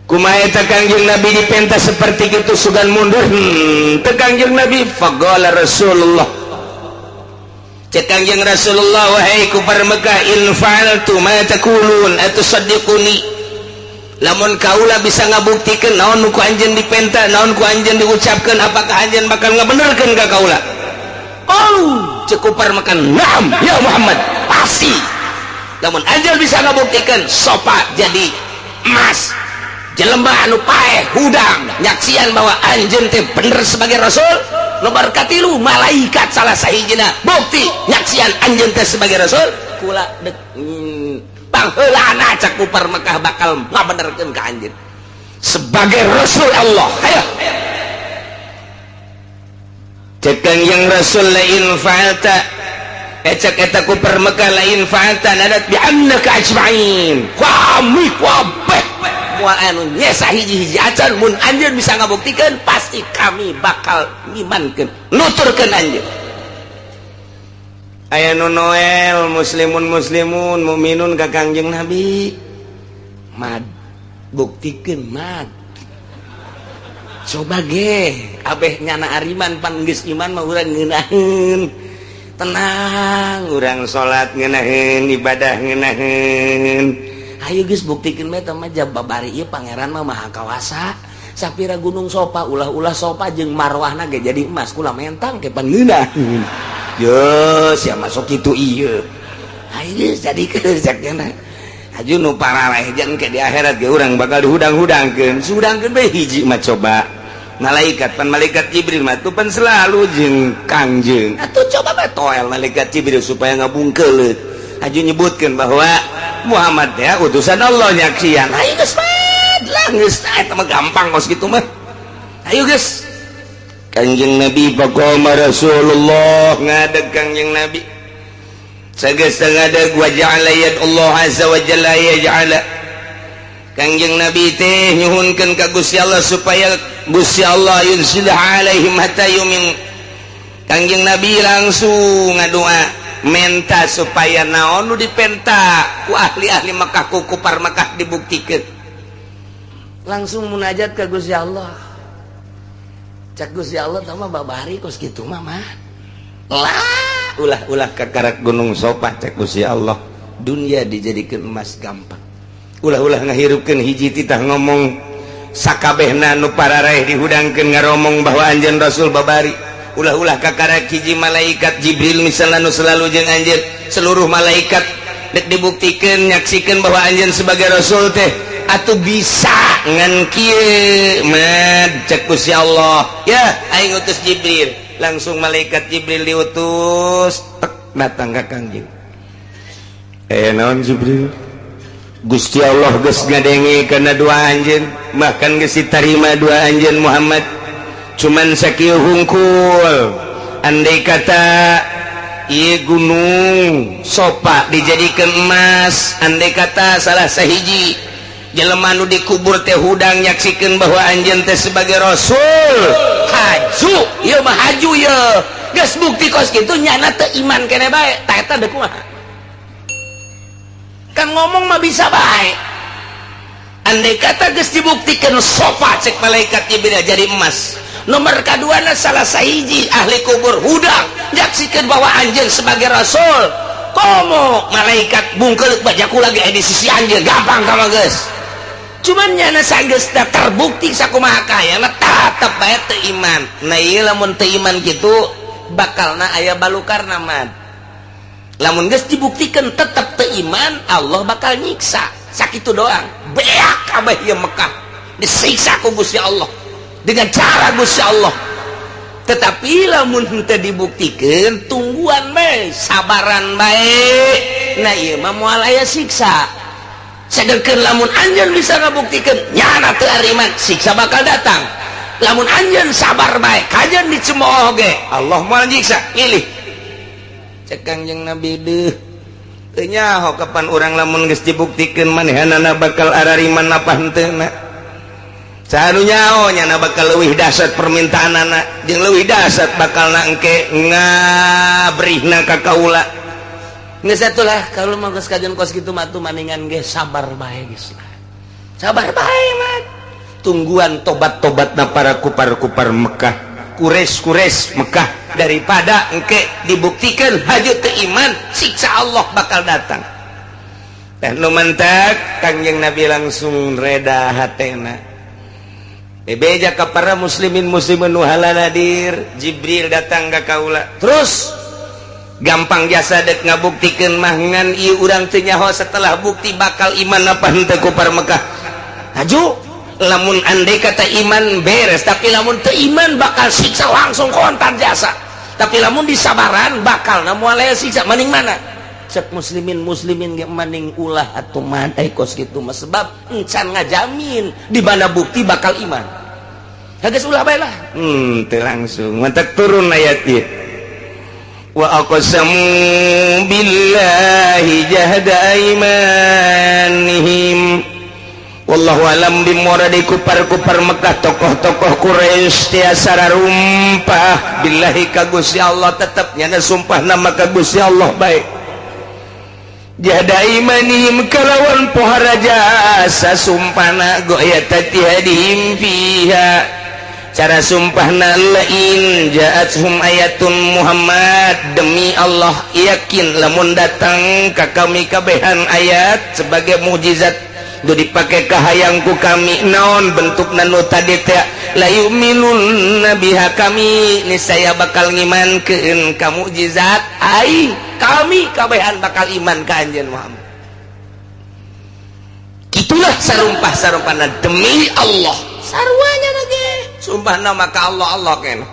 Kumaha eta Kangjeng Nabi dipenta seperti kitu sugan mundur. Teu Kangjeng Nabi faqala Rasulullah. Cek Kangjeng Rasulullah wahai kufar Mekah in fa'altu ma taqulun atusaddiquni. Lamun kaula bisa ngabuktikeun naon nu ku anjeun dipenta, naon ku anjeun diucapkeun, apakah anjeun bakal ngabenerkeun ka kaula? Oh, cek kufar Mekah, na'am ya Muhammad, pasti. Lamun anjeun bisa ngabuktikeun sopa jadi emas, jelema anu paeh hudang nyaksian bahwa anjeun teh bener sebagai rasul, nomor katilu malaikat salah sahijina bukti nyaksian anjeun teh sebagai rasul, kula dek pangheulana cak kufar Mekah bakal ngabenerkeun ka anjeun sebagai rasul Allah. Hayo cek Kangjeng Rasul lain fa'alta, cek eta kufar Mekah lain fa'alta nadat bi annaka ajma'in. Kami kabeh moal anu nyesa hiji-hiji acan mun anjeun bisa ngabuktikeun pasti kami bakal ngimankeun nuturkeun anjeun. Aya nu Noel muslimun muslimun muminun ka Kangjeng Nabi mad buktikeun mad coba ge abeh nyana ariman pan geus iman mah urang ngeunaheun tenang, urang salat ngeunaheun, ibadah ngeunaheun, Ayo geus, buktikeun bae teh mah babari ieu pangeran mah maha kawasa. Sapira gunung Sopa, ulah-ulah Sopa jeung Marwahna ge jadi emas, kula mentang ke pan ngeunah. Yo, sia masuk kitu ieu. Ayo jadi cekna. Aju nu parareh jeung ke di akhirat ge urang bakal dihudang-hudangkeun. Sudangkeun bae hiji mah coba. Malaikat pan malaikat Jibril mah tuh pan selalu jeung Kangjeng. Atuh coba bae toel malaikat Jibril supaya ngabungkeuleut. Aju nyebutkeun bahwa Muhammad ya utusan Allah nyaksian. Ayo geus lah, geus eta mah gampang kos kitu mah. Ayo geus. Kangjeng Nabi faqama Rasulullah, ngadeg Kangjeng Nabi. Sageus ngadeg, wa ja'ala Allah azza wa jalla yaj'ala. Kangjeng Nabi teh nyuhunkeun ka Gusti Allah supaya Gusti Allah yunzil alaihim hatta yumin. Kangjeng Nabi langsung ngadoa menta supaya naon nu dipenta ku ahli-ahli Mekah, ku kupar Mekah dibuktikeun. Langsung munajat ka Gusti Allah. Cak Gusti Allah tah mah babari kos kitu mah mah. Lah, ulah-ulah kakarak gunung Sofa, cek Gusti Allah, dunia dijadikan emas gampang. Ulah-ulah ngahirupkeun hiji titah ngomong sakabehna nu pararaeh dihudangkeun ngaromong bahwa anjeun Rasul babari. Ulah-ulah kakarak hiji malaikat Jibril misalnya nu selalu jeung anjeun, seluruh malaikat dek dibuktikeun nyaksikeun bahwa anjeun sebagai rasul teh atuh bisa ngan kieu mad. Cek Gusti Allah, ya aing utus Jibril. Langsung malaikat Jibril diutus, tek datang ka Kangjeng. Eh, naon Jibril? Gusti Allah geus ngadenge kana doa anjeun, bahkan geus ditarima doa anjeun Muhammad. Cuman sakieu hungkul, andai kata ieu gunung Sopa dijadikan emas, andai kata salah sahiji jelema nu dikubur teh hudang nyaksikeun bahwa anjeun teh sebagai rasul, haju ieu mah, haju ieu geus bukti kos kitu nyana teu iman kene bae. Tah, eta deuk kumaha? Kan ngomong mah bisa bae. Andai kata geus dibuktikan Sofa, cek malaikat Jibril, jadi emas, nomor kaduana salah sahiji ahli kubur hudang nyaksikeun bahwa anjeun sebagai rasul, komo malaikat bungkeul bajaku lagi di sisi anjeun, gampang kama geus. Cuman nyana sanggeus terbukti sakumaha kaya tetep bae teu iman. Nah, ieu lamun teu iman kitu bakalna aya balukarna mah. Lamun geus dibuktikan tetep teu iman, Allah bakal nyiksa sakitu doang, beak kabeh ieu Mekah disiksa ku Gusti Allah dengan cara Gusti Allah. Tetapi lamun henteu dibuktikan, tungguan bae, sabaran bae. Nah, ieu mah moal aya siksa. Sedangkan lamun anjeun bisa ngabuktikan nyana teu ariman, siksa bakal datang. Lamun anjeun sabar bae, kajeun dicemooh ge Allah moal nyiksa. Milih, cek Kangjeng Nabi, deuh teu nyaho kapan urang lamun geus dibuktikan manehanana bakal arariman apa henteu na. Saha nu nyaho nyana bakal leuwih dahsyat permintaanana jeung leuwih dahsyat bakal na engke ngabrihna ka kaula. Geus atuh kalau mah geus kajian kos kitu mah tuh maningan ge sabar bae geus lah. Sabar bae mah. Tungguan tobat-tobatna para kupar-kupar Mekah, Quraisy-Quraisy Mekah, daripada engke dibuktikan haju teu iman, siksa Allah bakal datang. Teh nu mantak Kangjeng Nabi langsung reda hatena. Bebeja ka para muslimin muslimin nu hadir, Jibril datang ka kaula. Terus gampang jasa dek ngabuktikeun mah, ngan ieu urang teu nyaho setelah bukti bakal iman apa henteu kupar Mekah. Haju lamun andai kata iman beres, tapi lamun teu iman bakal siksa langsung kontan jasa. Tapi lamun disabaran bakal na moal aya siksa. Maning mana? Cek muslimin muslimin ge maning ulah atuh mah kos kitu mah, sebab encan ngajamin di mana bukti bakal iman. Geus ulah bae lah. Teu langsung mantak turun ayat ieu. Wa aqsamu billahi jahda aimanihim wallahu alam bimuradi. Kupar-kupar Mekah, tokoh-tokoh Quraisy tiasa rumpah billahi ka Gusti Allah, tetep nyana sumpah nama ka Gusti Allah baik. Jahda imanihim kalawan pohara jasa sumpana goyatati hadihim fiha. Cara sumpahna lain ja'athum ayatun Muhammad, demi Allah yakin lamun datang ka kami kabehan ayat sebagai mukjizat nu dipake kahayangku kami, naon bentukna nu tadi teh, la yu'minun biha, kami niscaya bakal ngimankeun ka mukjizat aing, kami kabehan bakal iman ka anjeun Muhammad. Itulah sarumpah-sarumpahna demi Allah sarwanya lagi sumpah nama ka Allah. Allah kena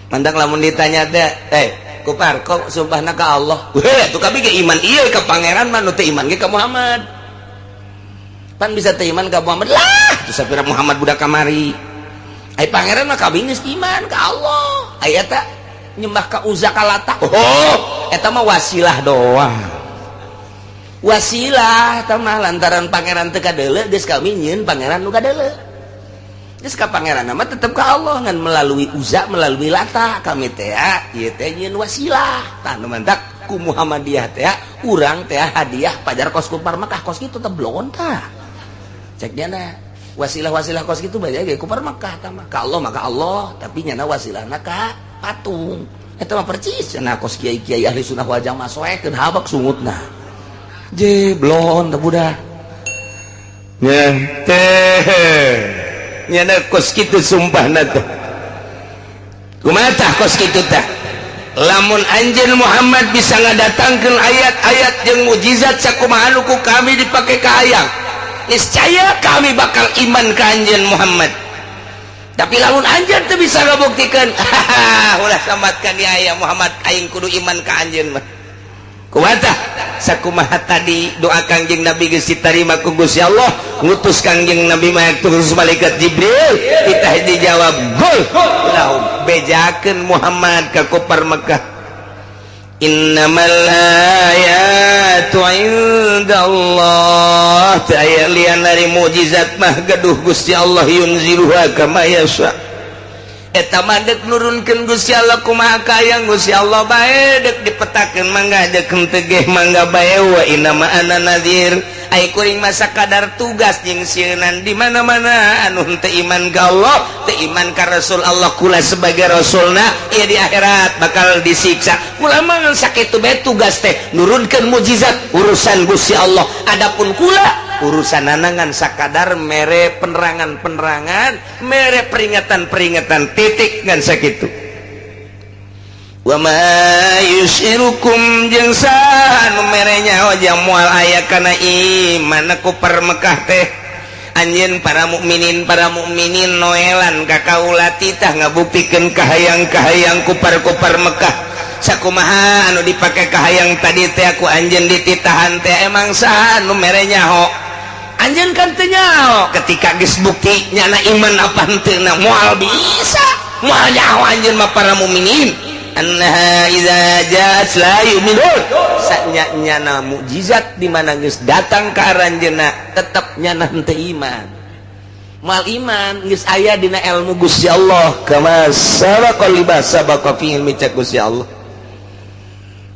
mandak lamun ditanya teh, eh kupar kok sumpahna ka Allah? Weh, tuh kami ge iman ieu ka pangeran mah, nu teu iman ge ka Muhammad. Pan bisa teu iman ka Muhammad lah tuh, sapira Muhammad budak kamari. Ai pangeran mah kami geus iman ka Allah. Ai eta nyembah ka Uzza ka Lata, oh eta mah wasilah doang, wasilah eta mah. Lantaran pangeran teu kadeuleu, geus kami nyieun pangeran nu kadeuleu. Geus ka pangeran mah tetep ka Allah, ngan melalui Uzza, melalui Lata kami teh ieu teh nyieun wasilah. Tah, nu mantak ku Muhammadiyah teh urang teh hadiah pajar kos kupar Mekah, kos kitu teh blon. Tah, cek dia na wasilah-wasilah kos kitu banyak ge kupar Mekah. Tah mah ka Allah maka Allah, tapi nyana wasilahna ka patung. Eta mah percis cenah kos kiai-kiai ahli sunnah wal jamaah, soekeun habak sungutna je blon teh budak nya teh nyana kos kitu sumpahna teh. Kumaha tah kos kitu tah? Lamun anjeun Muhammad bisa ngadatangkeun ayat-ayat jeung mukjizat sakumaha nu ku kami dipake kahayang, niscaya kami bakal iman ka anjeun Muhammad. Tapi lamun anjeun teu bisa ngabuktikeun, ulah sambatkan ya aya Muhammad, aing kudu iman ka anjeun mah. Kumaha tah? Sakumaha tadi doa Kangjeng Nabi geus ditarima ku Gusti Allah, ngutus Kangjeng Nabi mah terus malaikat Jibril, titah dijawab, gol lahum, bejakeun Muhammad ka kupar Mekah, innamal ayatu indallah, teu aya lian dari mukjizat mah gaduh Gusti Allah, yunziluha kama yasha. Eta mah dek nurunkeun Gusti Allah kumaha kayang Gusti Allah bae, dek dipetakeun mangga, dek henteu ge mangga bae. Wa inna ma ana nadhir, ai kuring mah sakadar tugas jeung sieunan di mana-mana anu henteu iman ka Allah, teu iman ka Rasul Allah. Kula sebagai rasulna ieu di akhirat bakal disiksa. Kula mah ngan sakitu bae tugas teh, nurunkeun mukjizat urusan Gusti Allah. Adapun kula urusan ngan sakadar mere penerangan-penerangan, mere peringatan-peringatan, titik, ngan sakitu. Wa ma yusyirukum, jeung saha nu mere nyaho jang moal aya kana iman ku Mekah teh anjeun para mukminin? Para mukminin noelan ka kaula, titah ngabuktikeun kahayang-kahayang kupar-kupar Mekah sakumaha anu dipake kahayang tadi teh aku anjeun dititahan teh. Emang saha nu mere nyaho? Anjeun kan teu nyaho ketika geus bukti nyana iman apa henteu na. Moal bisa, moal nyaho anjeun mah para mukminin annaha idza ja'at la yu'minun. Sanya nyana mukjizat di mana geus datang ka aranjeunna tetep nyana henteu iman, moal iman, geus aya dina ilmu Gusti Allah, kama sabaqa lima sabaqa fi ilmi, cek Gusti Allah.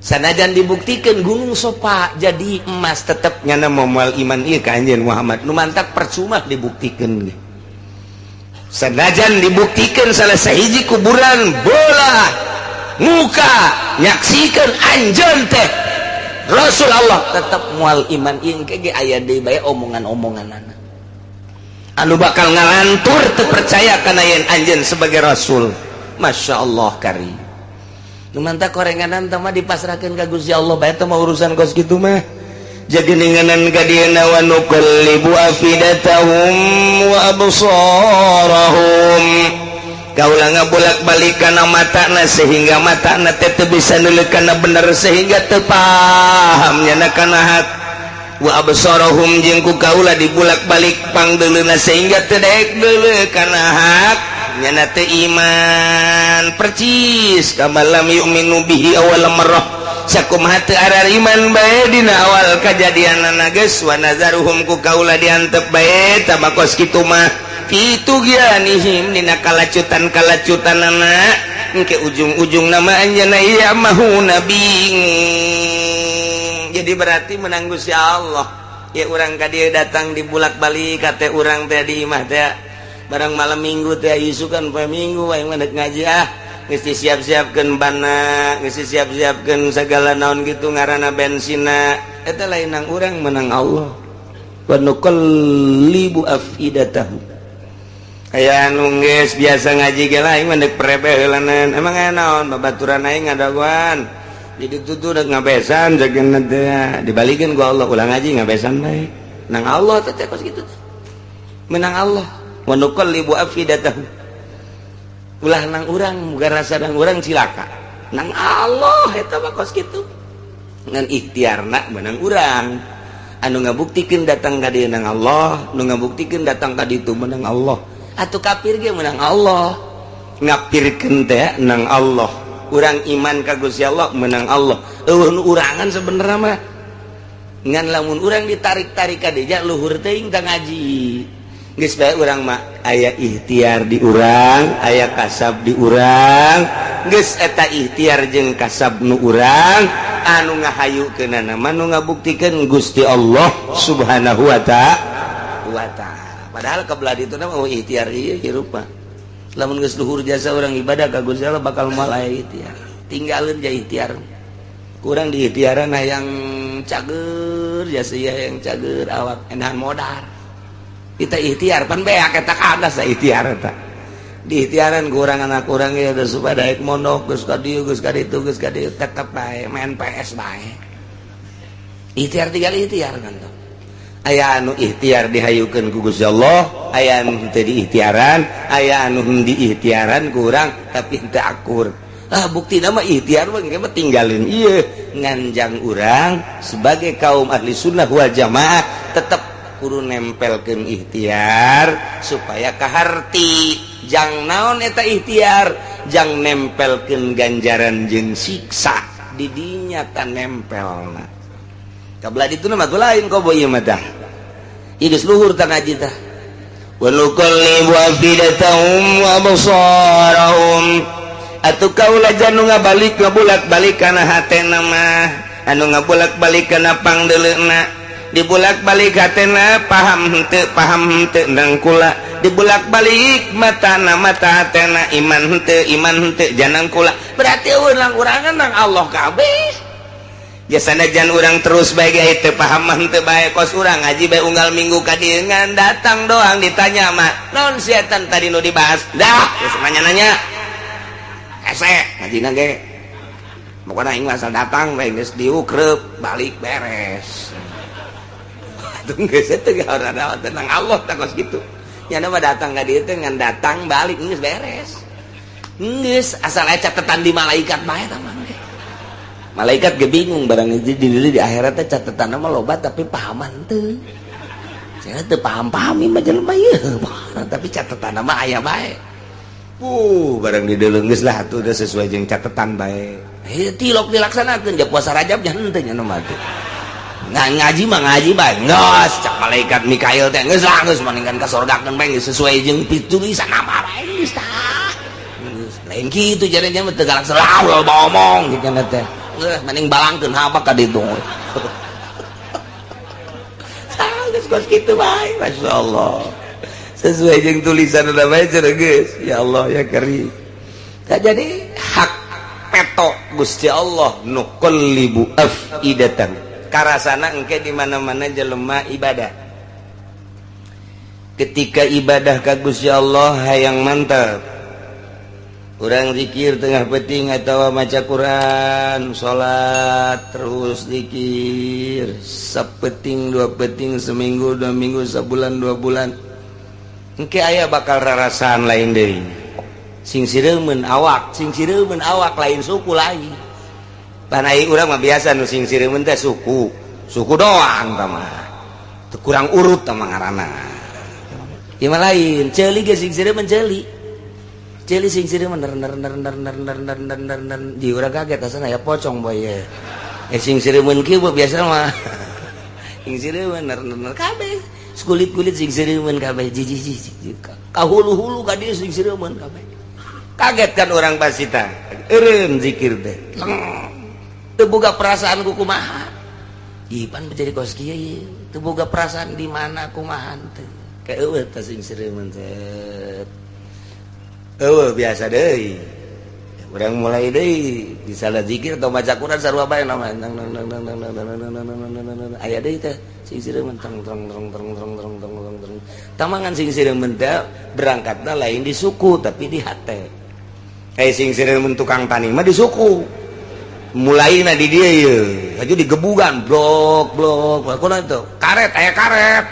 Sanajan dibuktikan gunung Sopa jadi emas, tetep nyana moal iman ieu ka anjeun Muhammad. Nu mantak percuma dibuktikan. Sanajan dibuktikan salah sahiji kuburan bola muka nyaksikan anjeun teh Rasul Allah, tetep moal iman. Ieu ge aya deui bae omongan-omongan anak anu bakal ngalantur teu percaya kana yen anjeun sebagai rasul. Masya Allah kari. Nu mantak korenganan teh mah dipasrahkeun ka Gusti Allah bae teh mah, urusan kos kitu mah. Jadi ninganan ka dieuna, wa nuqallibu afidatahum wa absarahum, kaula ngabolak-balik kana matana sehingga matana teh teu bisa neuleuk kana bener, sehingga teu paham nyana kana hak. Wa absarahum, jeung ku kaula dibulak-balik pangdeuleuna sehingga teu daek deuleu kana hak, nyana teu iman. Percis kama lam yu'minu bihi awal marrah, sakumaha teu arariman bae dina awal kajadianana geus. Wa nazaruhum, ku kaula diantep bae tama kos kitu mah, fi tughyanihim, dina kalacutan-kalacutanana. Engke ujung-ujung nama anjeunna ya'mahuna, bingung. Jadi berarti menang Gusti Allah ya. Urang ka dieu datang dibulak-balik kate urang teh di imah teh. Barang malam minggu teh isukan poe minggu aing mah deuk ngaji ah. Geus disiap-siapkeun bana, geus disiap-siapkeun sagala naon kitu ngaranna bensina. Eta lain nang urang menang Allah. Wa nuqallibu afidatahum. Aya anu geus biasa ngaji ge lain mah deuk prebe heulanan. Emang aya naon babaturan aing ngadagoan. Jadi tutu deuk ngabesan jageuna teh dibalikeun ku Allah ulah ngaji ngabesan bae. Nang Allah teh kos kitu. Menang Allah. Wa nuqallibu afidatahum. Ulah nang urang muga rasa nang urang cilaka. Nang Allah eta mah kos kitu. Ngan ikhtiarna menang urang. Anu ngabuktikeun datang ka dieu nang Allah, nu ngabuktikeun datang ka ditu menang Allah. Atuh kafir ge menang Allah. Ngapirkeun teh nang Allah. Urang iman ka Gusti Allah menang Allah. Eueuh nu urangan sebenarnya mah. Ngan lamun urang ditarik-tarik ka dieu luhur teuing tah ngaji. Geus bae urang mah aya ikhtiar di urang, aya kasab di urang. Geus eta ikhtiar jeung kasab nu urang anu ngahayukeunana mah nu ngabuktikeun Gusti Allah Subhanahu wa ta'ala. Padahal kebelah ditu mah ikhtiar ieu hirup mah. Lamun geus luhur jasa urang ibadah ka Gusti Allah bakal moal aya ikhtiar. Tinggalkeun ja ikhtiar. Kurang di ikhtiaran hayang cager jasa ieu hayang cager awak enahan modar. Kita ikhtiar pan beak eta kadas ikhtiar eta. Di ikhtiaran kurang anak kurang ya geus supaya daek mondok geus ka dieu geus ka ditu geus ka dieu tetep bae main PS bae. Ikhtiar tinggal ikhtiar kan tuh. Aya anu ikhtiar dihayukeun ku Gusti Allah, aya anu henteu diikhtiaran, aya anu diikhtiaran kurang tapi henteu akur. Ah buktina mah ikhtiar mah engke mah tinggalin ieu nganjang urang sebagai kaum ahli sunnah wal jamaah tetep kudu nempelkeun ikhtiar supaya kaharti. Jang naon eta ikhtiar? Jang nempelkeun ganjaran jeung siksa di dinya ta nempelna. Kabelah ditu mah lain kobo ieu mah tah. Ieu geus luhur tah ngaji tah. Wa nuqallibu afidatahum wa absarahum. Atuh kaula janu ngabalik ngabulak-balik kana hatena mah, anu ngabulak-balik kana pangdeuleuna. Dibulak-balik hatena paham henteu nang kula. Dibulak-balik matana mata hatena iman henteu janang kula. Berarti urang urangan nang Allah kabeh. Jasana jan urang terus bae ge teu paham henteu bae kos urang ngaji bae unggal minggu ka dieu ngan datang doang ditanya mah naon setan tadi nu dibahas. Dah geus nanya-nanya. Hese ngajina ge. Pokona aing asal datang bae geus diukreup balik beres. Tunggu teu ora tenang Allah tah kos kitu. Nya mah datang ka dieu teh ngan datang balik geus beres. Geus asal aya catetan di malaikat bae tah mah. Malaikat ge bingung barang di akhirat teh catetanna mah loba tapi pahaman teu. Cenah teu paham-paham ieu mah jelema ieu. Tapi catetanna mah aya bae. Barang dideuleu geus lah atuh udah sesuai jeung catetan bae. Heuh tilok dilaksanakeun ja puasa Rajab nya henteu nya nu mah teh. Ngaji mah ngaji bae. Geus cak malaikat Mikail teh geus lah geus mendingan ka sorgakeun bae geus sesuai jeung tulisan nama bae geus tah. Geus lain kitu jadinya mah teu galak selalu loba omong kitu teh. Geus mending balangkeun habak ka ditu. Tah geus kos kitu bae masyaallah. Sesuai jeung tulisan udah bae cenah geus. Ya Allah ya Karim. Tah jadi hak peto Gusti Allah nuqallibu afidatan. Karasana engke di mana-mana jelema ibadah. Ketika ibadah ka Gusti Allah hayang mantap. Urang zikir tengah peuting atawa maca Quran, salat terus zikir, sapeting dua peting, seminggu dua minggu, sabulan dua bulan. Engke aya bakal rarasaan lain deui. Sing sireumeun awak, sing sireumeun awak lain suku lain. Panai urang mah biasa nu sing sireumeun teh suku. Suku doang tah mah. Teu kurang urut tah mah ngaranna. Ieu mah lain, ceuli ge sing sireumeun ceuli. Ceuli sing sireumeun ner ner ner ner ner ner ner ner ner ner. Di urang kaget asana ya pocong boy ye. Sing sireumeun kieu biasa mah. Sing sireumeun ner ner ner kabeh. Kulit-kulit sing sireumeun kabeh jiji jiji. Ka hulu-hulu ka dieu sing sireumeun kabeh. Kaget kan orang pasita. Eureun zikir teh. Teu boga perasaan ku kumaha. Ipan menjadi kos kieu ieu. Teu boga perasaan di mana kumaha teu. Kayak eueuh teh sing sireumeun teh. Eueuh biasa deui. Urang mulai deui di salah zikir atau maca Quran sarua bae nama nang nang nang nang nang nang nang nang nang nang nang aya deui teh sing sireumeun teng teng teng teng teng teng teng teng teng. Tamangan sing sireumeun teh berangkatna lain di suku tapi di hate. Eh, sing sireumeun tukang tani mah di suku. Mulaina di dieu ye. Aju digebugan blok blok. Kunaon itu? Karet aya karet.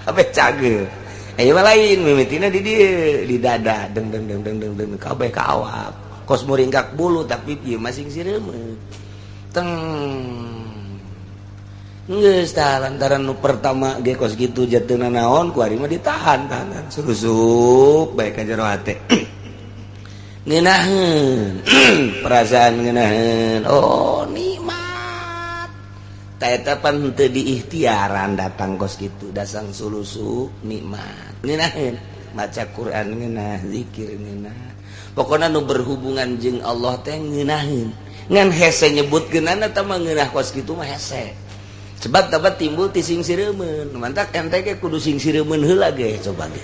Apa cageur. Ayo lain mimitina di dieu di dada deng deng deng deng deng deng kabeh ka awak. Kos muringkak bulu tapi ieu mah sing sireumeun. Teng. Geus tah lantaran nu pertama ge kos kitu jatuhna naon ku ari mah ditahan tahanan susup bae ka jero hate. Ngeunaheun perasaan ngeunaheun. Oh, nikmat. Ta eta pan teu diikhtiaran datang kos kitu dasang sulusup nikmat. Ngeunaheun maca Quran ngeunah, zikir ngeunah. Pokona nu berhubungan jeung Allah teh ngeunaheun. Ngan hese nyebutkeunana tah mah ngeunah kos kitu mah hese. Sebab dapat timbul ti sing sireumeun. Mantak ente ge kudu sing sireumeun heula ge coba ge.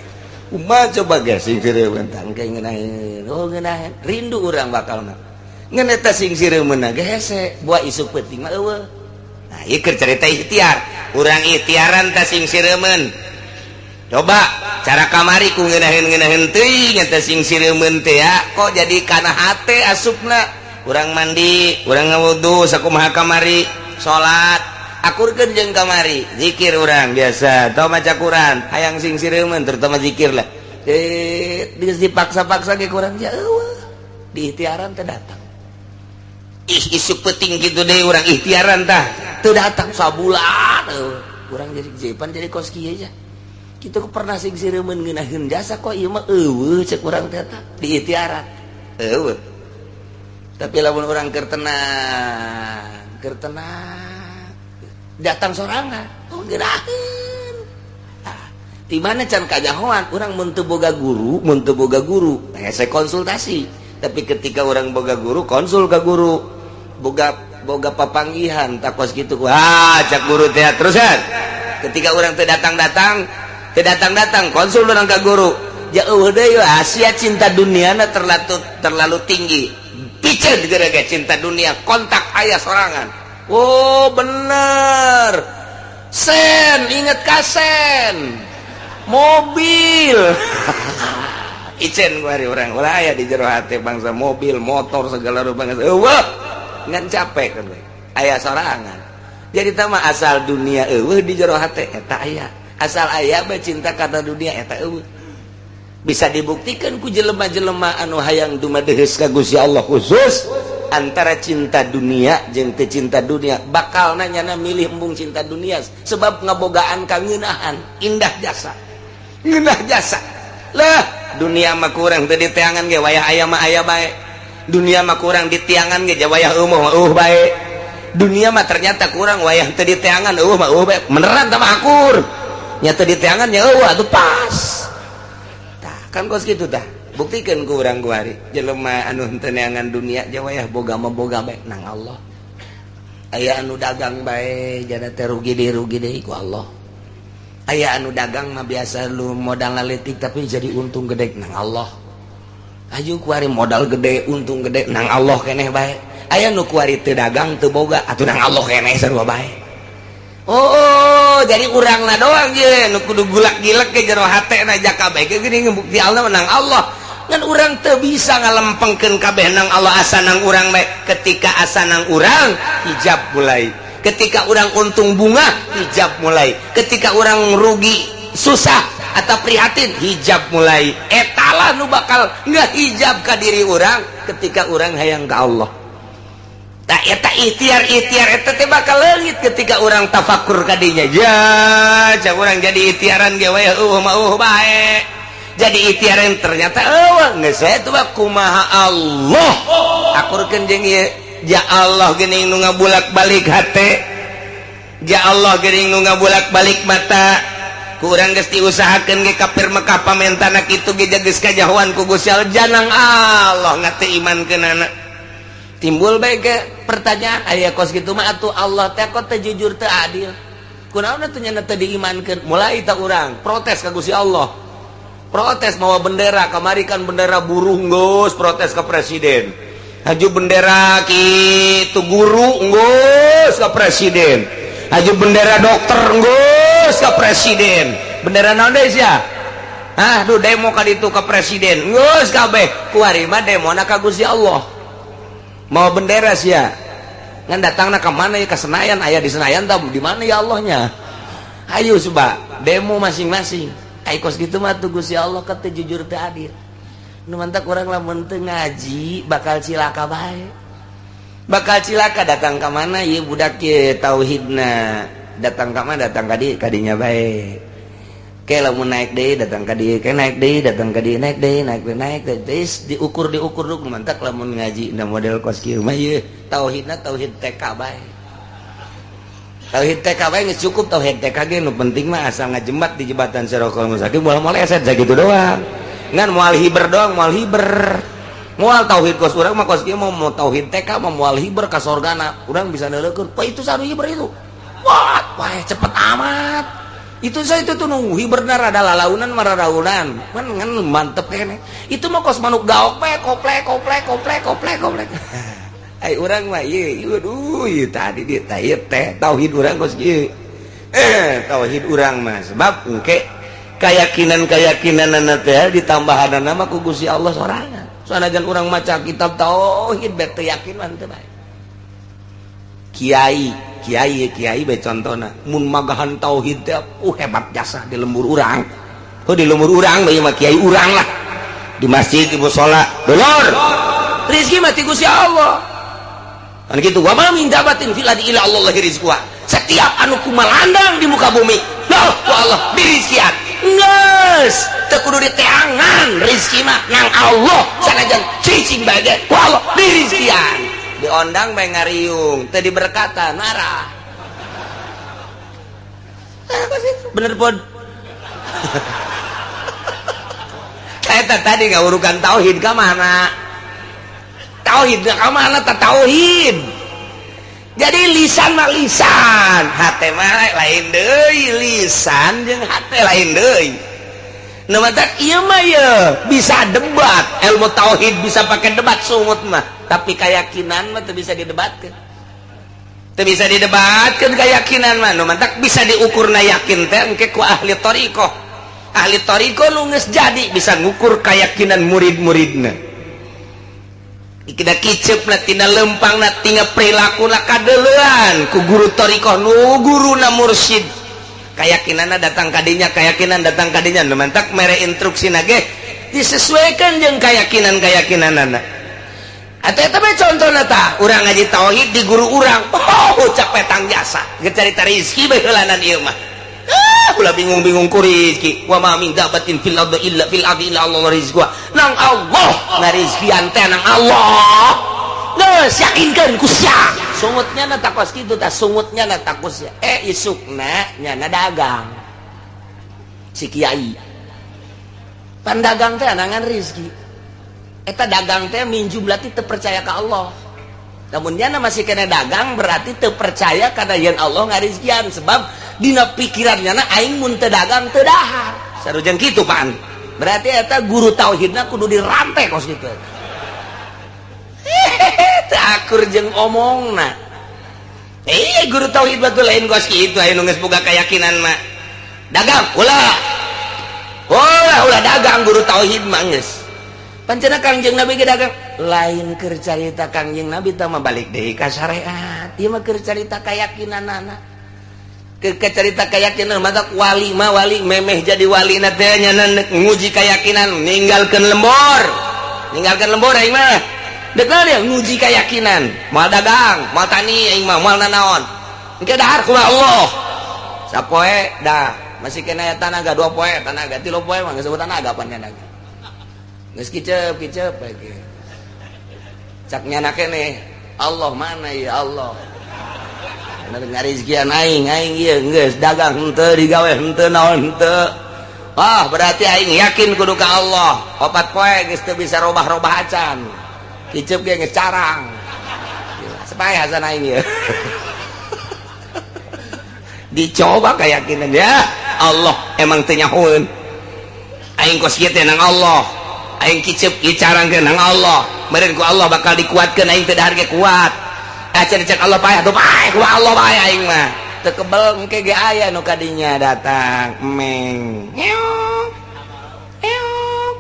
Kumaha coba ge sing sireumeun tah engke ngeunaheun. Oh ngeunaheun, rindu urang bakalna. Ngan eta sing sireumeun ge hese, buah isuk peuting mah eueuh. Nah, ieu keur carita ikhtiar. Urang ikhtiaran tah sing sireumeun. Coba cara kamari ku ngeunaheun-ngeunaheun teuing eta sing sireumeun teh ya, kok jadi kana hate asupna. Urang mandi, urang ngawudu sakumaha kamari, salat, akurkeun jeung kamari, zikir urang biasa, atau maca Quran, hayang sing sireumeun terutama zikir lah. Eh, geus dipaksa-paksa ge kurang ya eueuh. Di ikhtiaran teh datang. Ih, isuk peuting kitu deui urang ikhtiaran tah, teu datang sabulan eueuh. Urang jadi jepan jadi kos kieu aja. Kitu pernah sing sireumeun ngeunaheun jasa kok ieu mah eueuh cek urang teh tah di ikhtiaran. Eueuh. Tapi lamun urang keur tenang datang sorangan, oh ngeunaheun. Ah, di mana can kajahoan urang mun teu boga guru, mun teu boga guru, hese konsultasi. Tapi ketika orang boga guru, konsul ke guru. Boga boga papanggihan takos kitu ku. Ah, cak guru teh terusan. Ketika orang teu datang-datang, teu datang-datang, konsul urang ka guru. Ja eueuh deui Asia cinta duniana terlalu terlalu tinggi. Piceun gara-gara cinta dunia, kontak ayah sorangan. Oh, bener. Sen, inget kasen. Mobil. Icen ku hari urang ulah aya di jero hate bangsa mobil, motor segala rupa bangsa. Eueuh, ngan capek kan we. Aya sorangan. Jadi tah mah asal dunia eueuh di jero hate eta aya. Asal aya bae cinta kana dunia eta eueuh. Bisa dibuktikan ku jelema-jelema anu hayang dumadeheus ka Gusti Allah khusus antara cinta dunia jeung teu cinta dunia bakal nanyana milih embung cinta dunia sebab ngabogaan kangeunahan indah jasa ngeunah jasa lah. Dunia mah kurang teu diteangan ge wayah aya mah aya bae, dunia mah kurang ditiangan ge wayah eueuh mah eueuh bae, dunia mah ternyata kurang wayah teu diteangan eueuh mah eueuh bae. Beneran tah mah akur nya teu diteangan nya eueuh atuh pas. Tah kan kos kitu tah buktikan ku urang kuari jelema anu henteu neangan dunia ja wayah boga mah boga bae nang Allah. Aya anu dagang bae jana teh rugi deui ku Allah. Aya anu dagang mah biasa lu modal leutik tapi jadi untung gede nang Allah. Aju kuari modal gede untung gede nang Allah keneh bae. Aya nu kuari teu dagang teu boga atuh nang Allah keneh sarua bae. Oh, jadi urangna doang ye nu kudu gulak-gilek ke jero hatena jaka bae ge geuning bukti Allah nang Allah. Ngan urang teu bisa ngalempengkeun kabeh nang Allah asa nang urang bae. Ketika asa nang urang hijab mulai. Ketika urang untung bunga hijab mulai. Ketika urang rugi susah atau prihatin hijab mulai. Etalah nu bakal ngehijab ka diri urang ketika urang hayang ka Allah. Tak eta ikhtiar-ikhtiar eta teh bakal leungit ketika urang tafakur ka dinya. Ya, cak urang jadi ikhtiaran ge we eueuh mah eueuh bae. Jadi ikhtiaran ternyata eueuh geus we teh kumaha Allah. Akurkeun jeung ieu. Ya Allah geuning nu ngabulak-balik hate. Ya Allah geuning nu ngabulak-balik mata. Ku urang geus diusahakeun ge kafir Mekah pamentana kitu ge geus kajahoan ku Gusti Allah janang Allah ngate imankeunana. Timbul bae ke pertanyaan aya kos kitu mah atuh Allah teh kok teu jujur teu adil. Kunaon atuh nya teu diimankeun? Mulai tak urang protes ka Gusti Allah. Protes mawa bendera, kamari kan bendera buruh geus protes ke presiden. Haju bendera kitu guru geus ka presiden. Haju bendera dokter geus ka presiden. Bendera naon deui sia? Ah, duh demo ka ditu ka presiden. Geus kabeh. Kuari mah demona ka Gusti Allah. Mawa bendera sia. Ngan datangna ka mana ya, ka Senayan, aya di Senayan tah di mana ya Allahnya? Ayo coba demo masing-masing. Ai kos kitu mah tuh Gusti Allah ka teu jujur teu adil. Nu mantak urang lamun teu ngaji bakal cilaka bae. Bakal cilaka datang ka mana ieu budak ye tauhidna. Datang ka mana datang ka dieu kadinya bae. Ke lamun naik deui datang ka dieu, ke naik deui datang ka dieu, naik deui, naik deui, naik deui, diukur diukur nu mantak lamun ngaji na model kos kieu mah ieu tauhidna tauhid TK bae. Tauhid TK bae geus cukup tauhid TK ge nu penting mah asal ngajembat di jembatan Sirotol Mustaqim moal moleset sakitu doang. Ngan moal hiber doang, moal hiber. Moal tauhid kos urang mah kos kieu mau tauhid TK mah moal hiber ka sorgana. Urang bisa neuleukeun, "Wah, itu sanu hiber itu." Wah, wah cepet amat. Itu saya itu tuh nunggu hiberna rada lalaunan mararaunan. Man ngan mantep kene. Itu mah kos manuk gaok bae koplek koplek koplek koplek koplek. Ai urang mah ieu, aduh ieu tadi di teh teh tauhid urang kos kieu. Tauhid urang mah sebab engke keyakinan-keyakinanana teh ditambahanana mah ku Gusti Allah sorangan. Sanajan urang maca kitab tauhid bae teu yakin mah teu bae. Kiai, kiai, kiai bae contona mun magahan tauhid teh hebat jasa di lembur urang. Oh di lembur urang bae mah kiai urang lah. Di masjid di musala, dulur. Rezeki mah ti Gusti Allah. Kan gitu, wa ma min dabatin fil ardi illa Allah rizquha. Setiap anu kumalandang di muka bumi, loh ku Allah dirizkian. Geus, teu kudu diteangan rezeki mah nang Allah sanajan cicing bae ge ku Allah dirizkian. Diondang bae ngariung, teu diberkatan marah. Bener pun. Eta tadi ngawurukan tauhid ka mana? Tauhid ka mana ta tauhid? Jadi lisan mah lisan, hate mah lain deui, lisan jeung hate lain deui. Nu matak ieu mah ye bisa debat, ilmu tauhid bisa pakai debat sungut mah, tapi keyakinan mah teu bisa didebatkeun. Teu bisa didebatkeun keyakinan mah, nu matak bisa diukurna yakin teh engke ku ahli thariqah. Ahli thariqah nu geus jadi bisa ngukur keyakinan murid-muridna. Kita kicep na tina lempang na tina perilaku na kadeuleuan ku guru thariqah nu guruna mursyid. Keyakinanna datang kadinya, keyakinan datang kadinya, nu mantak mere instruksi na ge disesuaikan jeung keyakinan-keyakinanana. Atuh eta mah contona tah, urang ngaji tauhid di guru urang, oh capek tang jasa, geus carita rezeki bae heulanan ieu mah. Ulah bingung-bingung ku rezeki. Wa ma min dabatin fil ardi illa fil ardi illa Allah rizquha. Nang Allah ngarizkian teh nang Allah. Geus yakinkeun ku sia. Sungutnya na takos kitu tah, sungutnya na takos sia. Isukna nyana dagang. Si kiai. Pan dagang teh nangan rezeki. Eta dagang teh min jumlah teh teu percaya ka Allah. Namun nyana masih kena dagang berarti teu percaya kana yen Allah ngarizkian sebab dina pikirannya na aing mun teu dagang teu dahar. Sarujeng kitu pan. Berarti eta guru tauhidna kudu dirantai kos kitu. Teu akur jeung omongna. Guru tauhid batu lain kos kitu aya nu geus boga keyakinan mah. Dagang ulah. Ulah ulah dagang guru tauhid mah geus. Pancena Kangjeng Nabi ge dagang lain keur carita Kangjeng Nabi tah mah balik deui ka syariat. Ieu mah keur carita keyakinanana. Keur carita keyakinan mah wali mah wali memeh jadi wali na teh nya nguji keyakinan ninggalkeun lembur. Ninggalkeun lembur aing mah. Dek dia nguji keyakinan, moal dagang, moal tani aing mah moal nanaon. Engke dahar kumaha Allah. Sapoe dah masih kena tanaga 2 poe, tanaga 3 poe mah geus tanaga pan nya. Geus kicep kicep bae ge. Cak nyana keneh, Allah mana ya Allah. Bener ngarizkian aing, aing ieu geus dagang henteu digawe henteu naon henteu. Ah, berarti aing yakin kudu ka Allah. 4 poe geus teu bisa robah-robah acan. Kicep ge geus carang. Supaya hasan aing ieu. Dicoba keyakinan ya Allah emang teu nyahoeun. Aing kos kieu teh nang Allah. Aing kicep dicarangkeun nang Allah. Meureun ku Allah bakal dikuatkeun aing teu dahar ge kuat. Acan cek Allah paeh atuh paeh ku Allah bae aing mah. Teu kebel engke ge aya nu kadinya datang meng. Ngeok. Ngeok.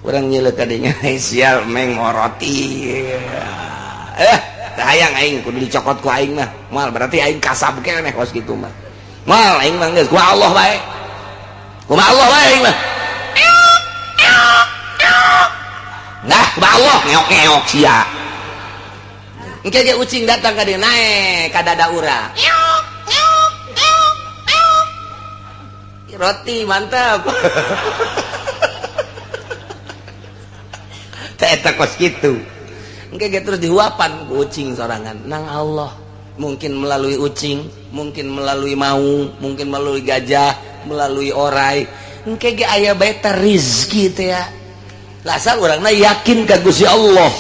Urang nyeuleuh kadinya sial meng roti. Hayang aing kudu dicokot ku aing mah. Moal berarti aing kasab keneh kos kitu mah. Moal aing mah geus ku Allah bae. Kumaha Allah bae aing mah. Nah, kumaha Allah ngeok-ngeok sia. Engke ge ucing datang ka dieu naek ka dada urang. Roti mantap. Teh eta kos kitu. Engke ge terus dihuapan ku ucing sorangan nang Allah. Mungkin melalui ucing, mungkin melalui maung, mungkin melalui gajah, melalui orai. Engke ge aya bae teh rizki teh ya. Lasal urangna yakin ka Gusti Allah.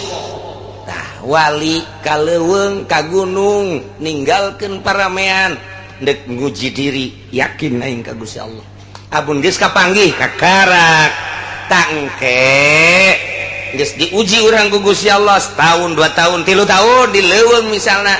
Tah wali ka leuweung ka gunung ninggalkeun paramean deuk nguji diri yakin aing ka Gusti Allah. Abun geus kapanggih kakarak tangke geus diuji urang ku Gusti Allah setahun, 2 tahun, 3 tahun di leuweung misalna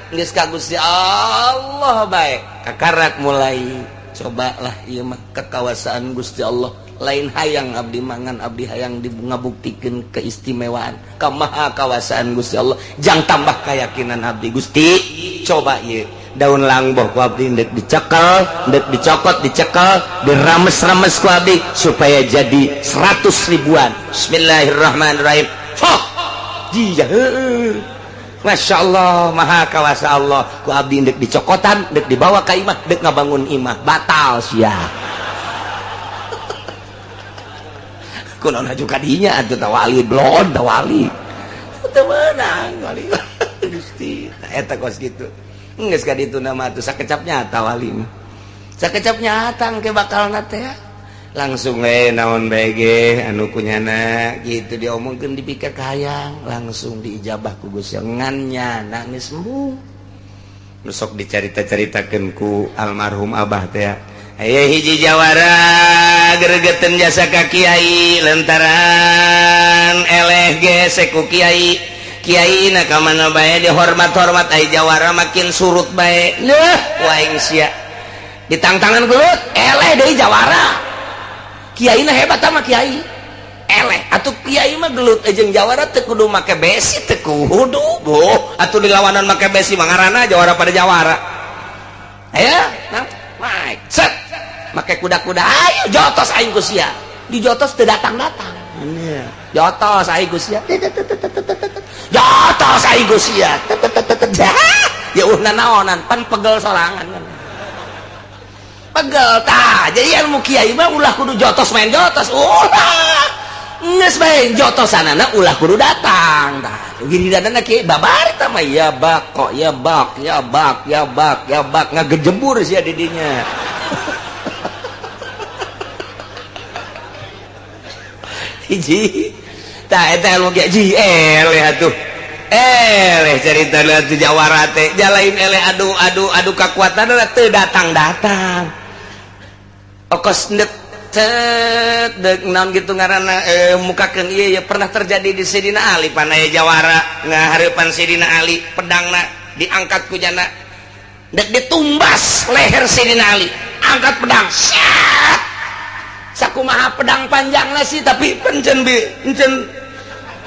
geus ka Gusti Allah bae kakarak mulai cobalah ieu mah kekawasaan Gusti Allah. Lain hayang abdi mangan, abdi hayang ngabuktikeun keistimewaan kamaha kawasaan Gusti Allah. Jang tambah keyakinan abdi Gusti coba ieu daun langboh ku abdi ndek dicekel, ndek dicokot, dicekel, dirames-rames ku abdi supaya jadi 100 ribuan. Bismillahirrahmanirrahim. Foh. Dia Masya Allah, maha kawasa Allah. Ku abdi ndek dicokotan, ndek dibawa ka imah, ndek ngabangun imah. Batal sia. Kunaon haju ka dinya atuh tawali blon tawali. Teu meunang wali. Gusti, eta kos kitu. Geus ka ditu nama atuh sakecap nyata wali mah. Sakecap nyata engke bakalna teh. Langsung we naon bae ge anu kunyana gitu diomongkeun dipikir kahayang langsung diijabah ku Gusti ngan nyana geus embung. Nu sok dicarita-caritakeun ku almarhum abah teh. Aya hiji jawara gregeteun jasa ka kiai lantaran eleh gesek ku kiai. Kiai na ka mana bae dihormat-hormat ai jawara makin surut bae. Leuh waing sia. Ditangtangan gelut eleh deui jawara. Kiai na hebat sama kiai. Eleh atuh kiai mah gelut jeung jawara teu kudu make besi teu kudu. Boh atuh dilawanan make besi mah ngaranna jawara pada jawara. Aya nang naik set make kuda-kuda ayo jotos aing ku sia. Dijotos teu datang-datang. Jotos aing ku sia. Jotos aing ku sia. Ya uh nanaonan pan pegel sorangan kan. Pegel tah. Jadi ilmu kiai mah ulah kudu jotos main jotos. Ulah. Geus bae jotosanana ulah kudu datang tah. Giliranna kiai babari tah mah ya bak kok ya bak ya bak ya bak ya bak ngagejebur sia di dinya. Hiji tah eta ilmu kiai ji eleh atuh. Eleh carita atuh jawara teh jalain eleh adu adu adu kakuatanna teu datang-datang. Okos ndek cet dek naon gitu ngaranna mukakeun ieu ya pernah terjadi di Sidina Ali panaya jawara ngahareupan Sidina Ali pedangna diangkat ku jana dek ditumbas leher Sidina Ali angkat pedang set sakumaha pedang panjangna sih tapi pencen bi encen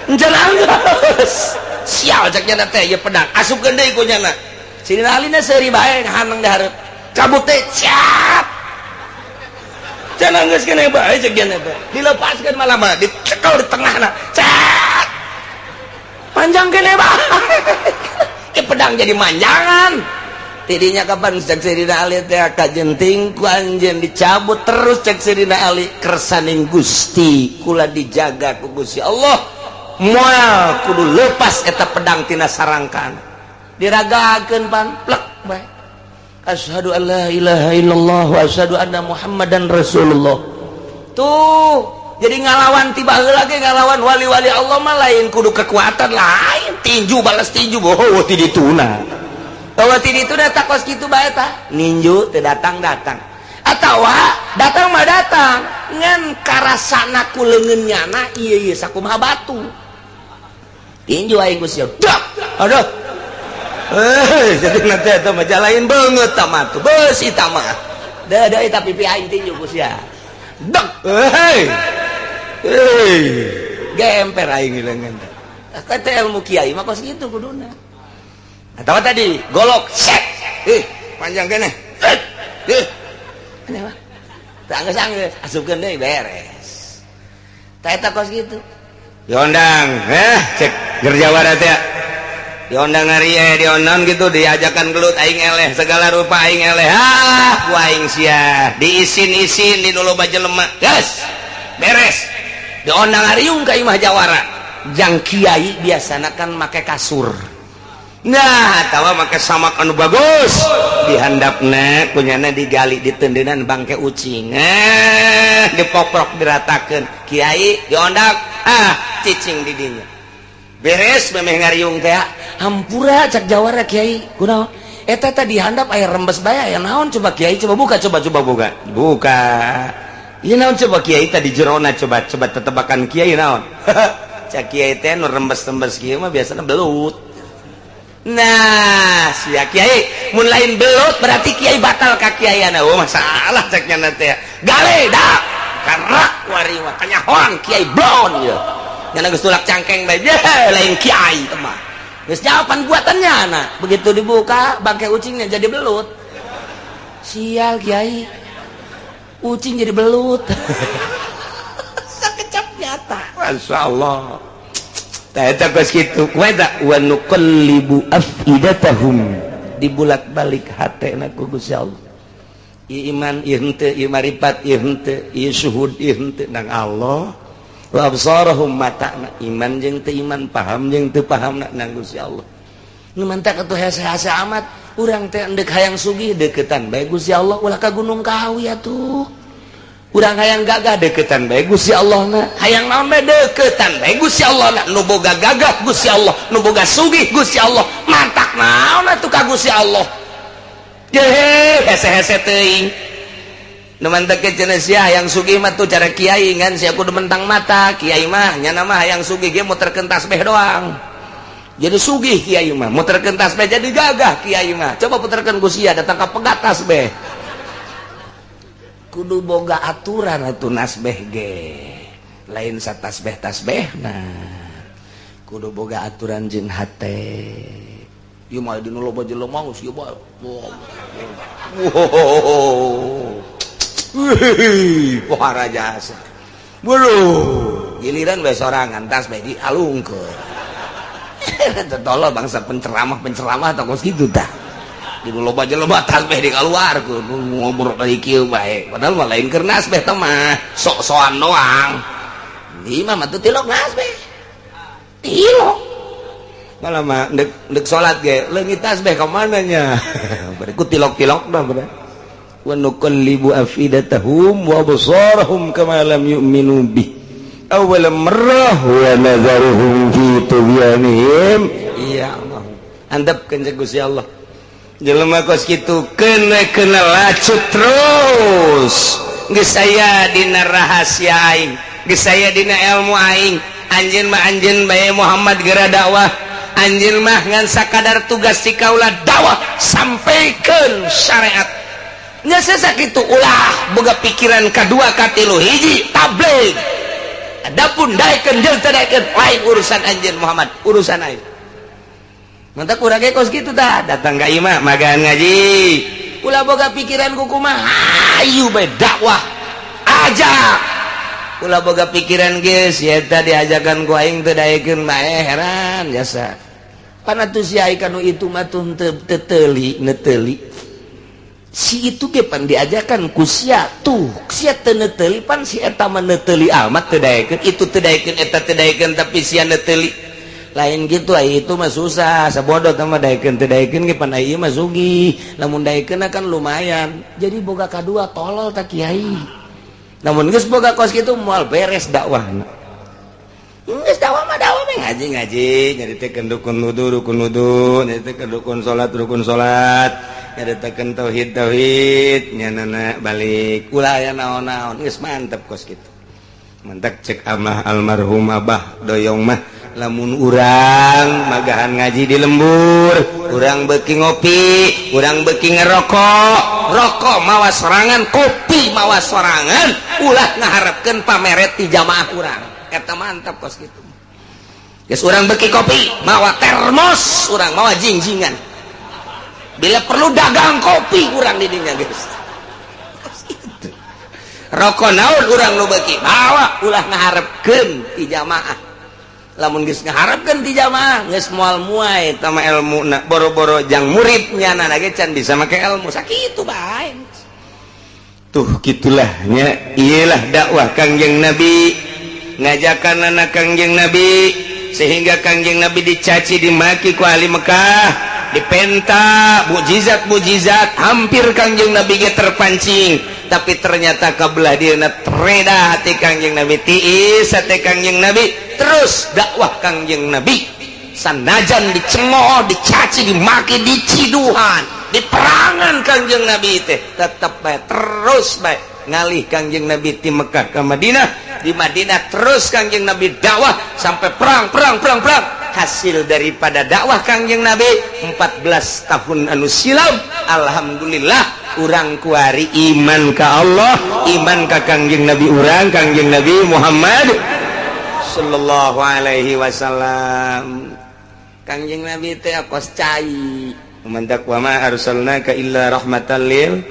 encen anggeus sial cek nyana teh ieu pedang asupkeun deui ku nyana Sidina Ali na seuri bae haneng di hareup cabut teh cat jangan geus kene bae cek nyana teh dilepaskeun malah mah dicekel di tengahna cat panjang kene bae ke pedang jadi manjangan tidinya kapan cek Sidina Ali teh kajenting ku anjeun dicabut terus cek Sidina Ali kersaning Gusti kula dijaga ku Gusti Allah moal kudu lepas eta pedang tina sarangkan diragakeun pan plek bae asyhadu alla ilaha illallah wa asyhadu anna muhammadan rasulullah. Tuh jadi ngalawan tiba heula ge ngalawan wali-wali Allah mah lain kudu kekuatan lain tinju balas tinju boh ti dituna Bahwa ti ditu da kos kitu bae tah, ninju teu datang-datang. Atawa datang mah datang, ngan karasana ku leungeun nyana ieu ieu sakumaha batu. Tinju aing ku sia. Dak. Aduh. Jadi nanti eta mah jalain beungeut tah mah tuh. Beusi tah mah. Da da eta pipi aing tinju ku sia. Dak. Hei. Hei. Gemper aing leungeun teh. Kata ilmu kiai mah kos kitu kuduna. Atawa tadi golok set. Panjang keneh. Aneh mah. Teu anggeus-anggeus asupkeun deui beres. Tah eta kos kitu. Diondang, cek gerjawara teh. Diondang ari diondang gitu diajakan gelut aing eleh segala rupa aing eleh. Ah, ku aing sia. Diisin-isin di nu loba jelema. Geus. Beres. Diondang ariung ka imah jawara. Jang kiai biasana kan make kasur. Nah, atawa make samak anu bagus. Dihandapna kunyana digali ditendenan bangke ucing. Dipoprok diratakeun. Kiai diondang, ah cicing di dinya. Beres memeh ngariung teh. Hampura cak jawara kiai. Kunaon? Eta teh dihandap aya rembes bae aya naon coba kiai coba buka coba coba buka. Buka. Ieu naon coba kiai tadi jerona coba coba tetebakan kiai naon. Cak kiai teh nu rembes-rembes kieu mah biasana belut. Nah, sia kiai mun lain belut berarti kiai batal ka kiaiana. Oh masalah cek nya teh. Gale dak. Karak wari mah kanyahoan kiai blon ieu. Nyana geus tulak cangkeng bae lain kiai teh mah. Geus jawaban buatannya nah. Begitu dibuka bangke ucingnya jadi belut. Sial kiai. Ucing jadi belut. Sakecap nyata. Masyaallah. Tah eta geus kitu. Wa wa nuqallibu afidatahum. Dibulak-balik hatena ku Gusti Allah. Ieu iman ieu henteu, ieu maripat ieu henteu, ieu syuhud ieu henteu nang Allah. Wa absarahum matana iman jeung teu iman, paham jeung teu paham nang Gusti Allah. Nu mantak atuh hese-hese amat, urang teh endek hayang sugih deketan bae Gusti Allah ulah ka Gunung Kawi atuh. Urang hayang gagah deketan bae Gusti Allah na, hayang naon bae deketan bae Gusti Allah na, nu boga gagah Gusti Allah, nu boga sugih Gusti Allah, mantak naon atuh ka Gusti Allah. Jehe hese-hese teuing. Nu mantak cenah sia hayang sugih mah tuh cara kiai ngan sia kudu mentang mata, kiai mah nyana mah hayang sugih ge muterkeun tasbih doang. Jadi sugih kiai mah, muterkeun tasbih jadi gagah kiai mah. Coba puterkeun ku sia datang ka pegat tasbih. Kudu boga aturan atuh nasbeh ge lain satasbeh tasbeh nah kudu boga aturan jeung hate ieu mah dinu loba jelema geus ieu bae. Wow. Wih, pohara jasa. Beuh, giliran bae sorangan tasbeh dialungkeun. Tolol bangsa penceramah-penceramah tah kos kitu tah. Di loba jelema tasbeh dikaluarkeun ngobrol dari kieu bae padahal mah lain keur nasbeh teh mah sok-sokan doang. Imam atuh tilok nasbeh. Tilok. Malah mah ndek salat ge leungit tasbeh ka mana nya. Berikut tilok-tilok mah bener. Wa nuqallibu afidatahum wa absarahum kama lam yu'minu bih awwal marrah wa nadharuhum fi tughyanihim. Iya Allah. Andepkeun jeung Gusti Allah. Jelema kos kitu kena kena lacut terus. Geus aya dina rahasia aing, geus aya dina ilmu aing. Anjeun mah anjeun bae Muhammad geura dakwah. Anjeun mah ngan sakadar tugas si kaula dakwah sampaikeun syariat. Nya sakitu ulah boga pikiran kadua katilu hiji tabligh. Adapun daekeun jeung teu daekeun lain urusan anjeun Muhammad, urusan aing. Mantap kurang kos gitu dah datang ka imah magan ngaji ulah boga pikiran ku kumaha hayu bae dakwah ajak ulah boga pikiran geus eta diajakan ku aing teu daekeun bae heran jasa pan atuh si ai kanu itu mah tuh teu teuli neteuli si itu ge pan diajakan ku sia tuh sia teu neteuli pan si eta mah neteuli amat teu daekeun itu teu daekeun eta teu daekeun tapi sia neteuli lain gitu ai itu mah susah sabodo teh mah daekeun teu daekeun ge pan ai mah sugih lamun daekeun kan lumayan jadi boga kadua tolol tah kiai lamun geus boga kos kitu moal beres dakwahna. Geus dakwah mah dakwah mah ngaji-ngaji, nyaritakeun rukun wudu, rukun wudu, nyaritakeun rukun salat, rukun salat, nyaritakeun tauhid, tauhid, nyanana balik. Ulah aya naon-naon, geus mantep kos kitu. Mantak cek amah almarhum Abah Doyong mah, lamun urang magahan ngaji di lembur, urang beuki ngopi, urang beuki ngerokok, rokok mawa sorangan, kopi mawa sorangan, ulah ngaharepkeun pameret ti jamaah urang. Eta mantap kos gitu. Geus urang beuki kopi, mawa termos, urang mawa jingjingan. Bila perlu dagang kopi urang di dinya geus. Kos kitu. Rokok naon urang nu beuki, bawa, ulah ngaharepkeun ti jamaah. Lamun geus ngaharepkeun ti jamaah, geus moal muai eta mah elmuna, boro-boro jang muridnya na ge can bisa make ilmu sakitu bae. Tuh gitulah nya, iyalah dakwah Kangjeng Nabi. Ngajakan anak Kangjeng Nabi sehingga Kangjeng Nabi dicaci dimaki ku ahli Mekah, dipenta mukjizat-mukjizat, hampir Kangjeng Nabi ge terpancing, tapi ternyata kabelah dieuna tereda hati Kangjeng Nabi, tiis hati Kangjeng Nabi, terus dakwah Kangjeng Nabi sanajan dicemooh, dicaci, dimaki, diciduhan, diperangan Kangjeng Nabi teh tetep bae terus bae ngalih Kangjeng Nabi di Mekah ke Madinah, di Madinah terus Kangjeng Nabi dakwah sampai perang, perang, perang, perang. Hasil daripada dakwah Kangjeng Nabi 14 tahun anu silam, alhamdulillah urang kuari iman ka Allah, iman ka Kangjeng Nabi urang, Kangjeng Nabi Muhammad sallallahu alaihi wasallam. Kangjeng Nabi teh kos cai. Mantak wa ma arsalnaka illa rahmatan lil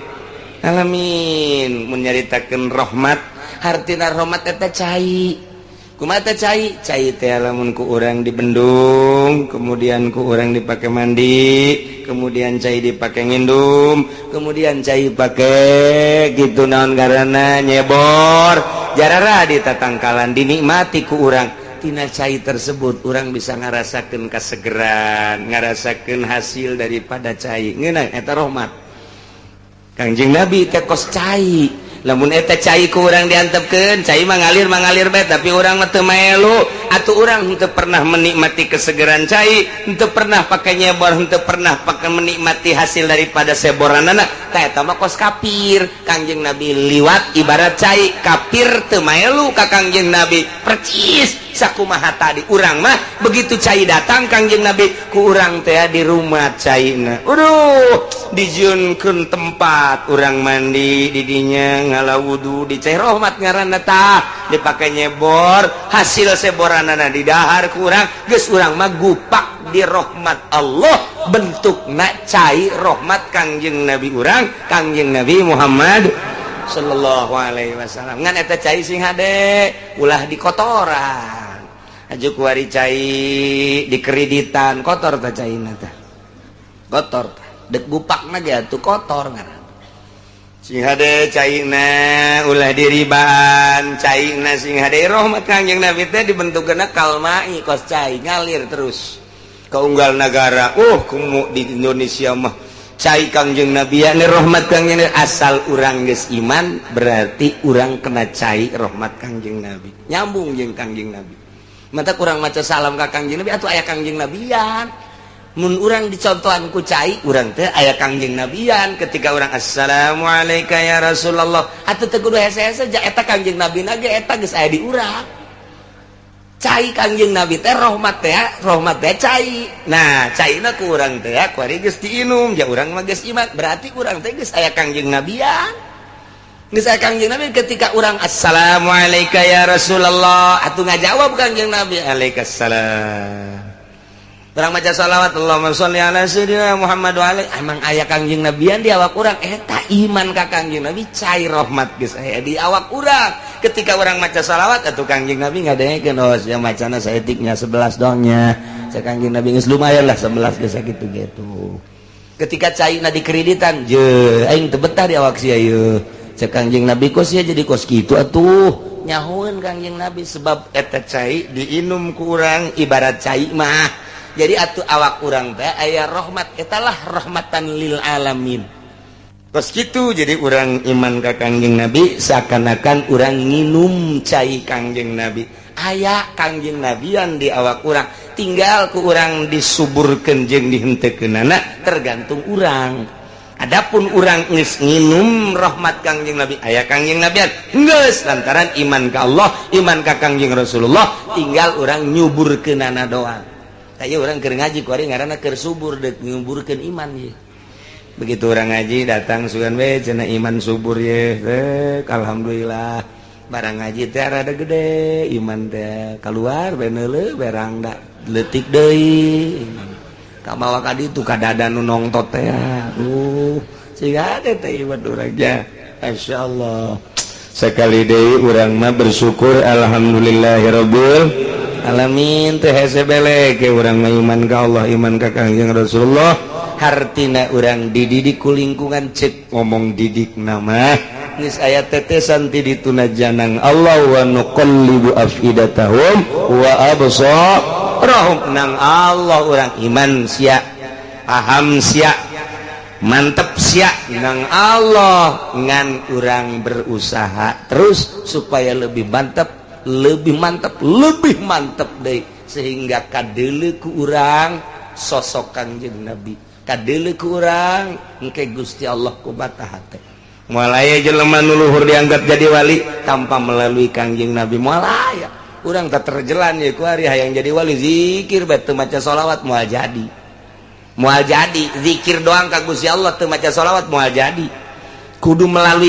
alamin. Mun nyaritakeun rahmat, hartina rahmat eta cai. Kumaha teh cai? Cai teh lamun ku urang dibendung, kemudian ku urang dipake mandi, kemudian cai dipake ngindum, kemudian cai pake gitu naon ngaranna nyebor, jarara di tatangkalan dinikmati ku urang. Tina cai tersebut urang bisa ngarasakeun kasegeran, ngarasakeun hasil daripada cai. Ngeunah eta rahmat. Kangjeng Nabi teh kos cai. Lamun eta cai ku urang diantepkeun, cai mah ngalir mangalir bae, tapi urang mah teu maelu, atuh urang henteu pernah menikmati kesegeran cai, henteu pernah pake nyebor, henteu pernah pake menikmati hasil daripada seboranana. Tah eta mah kos kafir. Kangjeng Nabi liwat ibarat cai, kafir teu maelu ka Kangjeng Nabi. Percis sakumaha tadi urang mah begitu cai datang Kangjeng Nabi ku urang teh di rumah caina. Aduh, dijieunkeun tempat urang mandi di dinya, ngala wudu di cai rahmat ngaranna tah, dipake nyebor, hasil seboranana didahar ku urang, geus urang mah gupak di rahmat Allah, bentukna cai rahmat Kangjeng Nabi urang, Kangjeng Nabi Muhammad sallallahu alaihi wasallam. Ngan eta cai sing hade ulah dikotoran. Aju kuari cai dikreditan kotor tah caina tah. Kotor tah. Dek gupakna ge atuh kotor ngaran. Sing hade caina ulah diribaan, caina sing hade rahmat Kangjeng Nabi teh dibentukna kalmai kos cai ngalir terus. Kaunggal nagara, kumu di Indonesia mah cai Kangjeng Nabi ya rahmat Kangjeng Nabi, asal urang geus iman berarti urang kena cai rahmat Kangjeng Nabi, nyambung jeung Kangjeng Nabi. Mata kurang maca salam ka Kangjeng Nabi atuh aya Kangjeng Nabian. Mun urang dicontohan ku cai, urang teh aya Kangjeng Nabian. Ketika urang assalamualaikum ya Rasulullah, atuh teu kudu hese-hese ja eta Kangjeng Nabi na ge eta geus aya di urang. Cai Kangjeng Nabi teh rahmat teh cai. Nah, caina ku urang teh kuari geus diinum, ja urang mah geus iman, berarti urang teh geus aya Kangjeng Nabian. Geus aya Kangjeng Nabi ketika urang assalamualaikum ya Rasulullah, atuh ngajawab Kangjeng Nabi alaikassalam. Urang maca salawat Allahumma sholli ala sayyidina Muhammad wa alaihi, emang aya Kangjeng Nabian di awak urang, eta iman ka Kangjeng Nabi cai rahmat geus aya di awak urang. Ketika urang maca salawat atuh Kangjeng Nabi ngadengekeun, oh sia macana saeutiknya 11 dongnya. Cek Kangjeng Nabi geus lumayan lah 11 geus sakitu gitu. Ketika caina dikreditan, je aing teu betah di awak sia ieu. Cek Kangjeng Nabi kos sia jadi kos kitu atuh. Nyahoeun Kangjeng Nabi sebab eta cai diinum ku urang ibarat cai mah. Jadi atuh awak urang teh aya rahmat, etalah rahmatan lil alamin. Kos kitu jadi urang iman ka Kangjeng Nabi seakan-akan urang nginum cai Kangjeng Nabi. Aya Kangjeng Nabian di awak urang, tinggal ku urang disuburkeun jeung dihenteukeunana, tergantung urang. Adapun urang geus nginum rahmat Kangjeng Nabi, aya Kangjeng Nabian geus lantaran iman ka Allah, iman ka Kangjeng Rasulullah, tinggal urang nyuburkeunana doang. Kaya urang keur ngaji kuari ngaranna keur subur, deuk nyuburkeun iman ye. Begitu urang ngaji datang sugan we cenah iman subur ye, rek alhamdulillah. Barang ngaji teh rada gede iman teh, keluar beneule berang da leutik deui. Kabawa ka ditu ka dada nu nongtot teh. Siga teh iman urang nya. Masyaallah. Sekali deui urang mah bersyukur alhamdulillahirabbil alamin teh hese belek urang mah iman ka Allah, iman ka Kangjeng Rasulullah. Hartina urang dididik ku lingkungan, cek ngomong didik nama geus aya tetesan ti dituna janang Allah wa nuqallibu afidatahum wa absarahum. Nang Allah urang iman sia, paham sia, mantep sia nang Allah, ngan urang berusaha terus supaya lebih mantep, lebih mantep, lebih mantep deh, sehingga kadeuleu ku urang sosok Kangjeng Nabi, kadeuleu ku urang engke Gusti Allah ku mata hate. Moal aya jelema nu luhur dianggap jadi wali tanpa melalui Kangjeng Nabi, moal aya. Urang tak terjelan ya ku ari hayang jadi wali, zikir bae teu maca sholawat moal jadi. Moal jadi zikir doang ka Gusti Allah teu maca sholawat moal jadi. Kudu melalui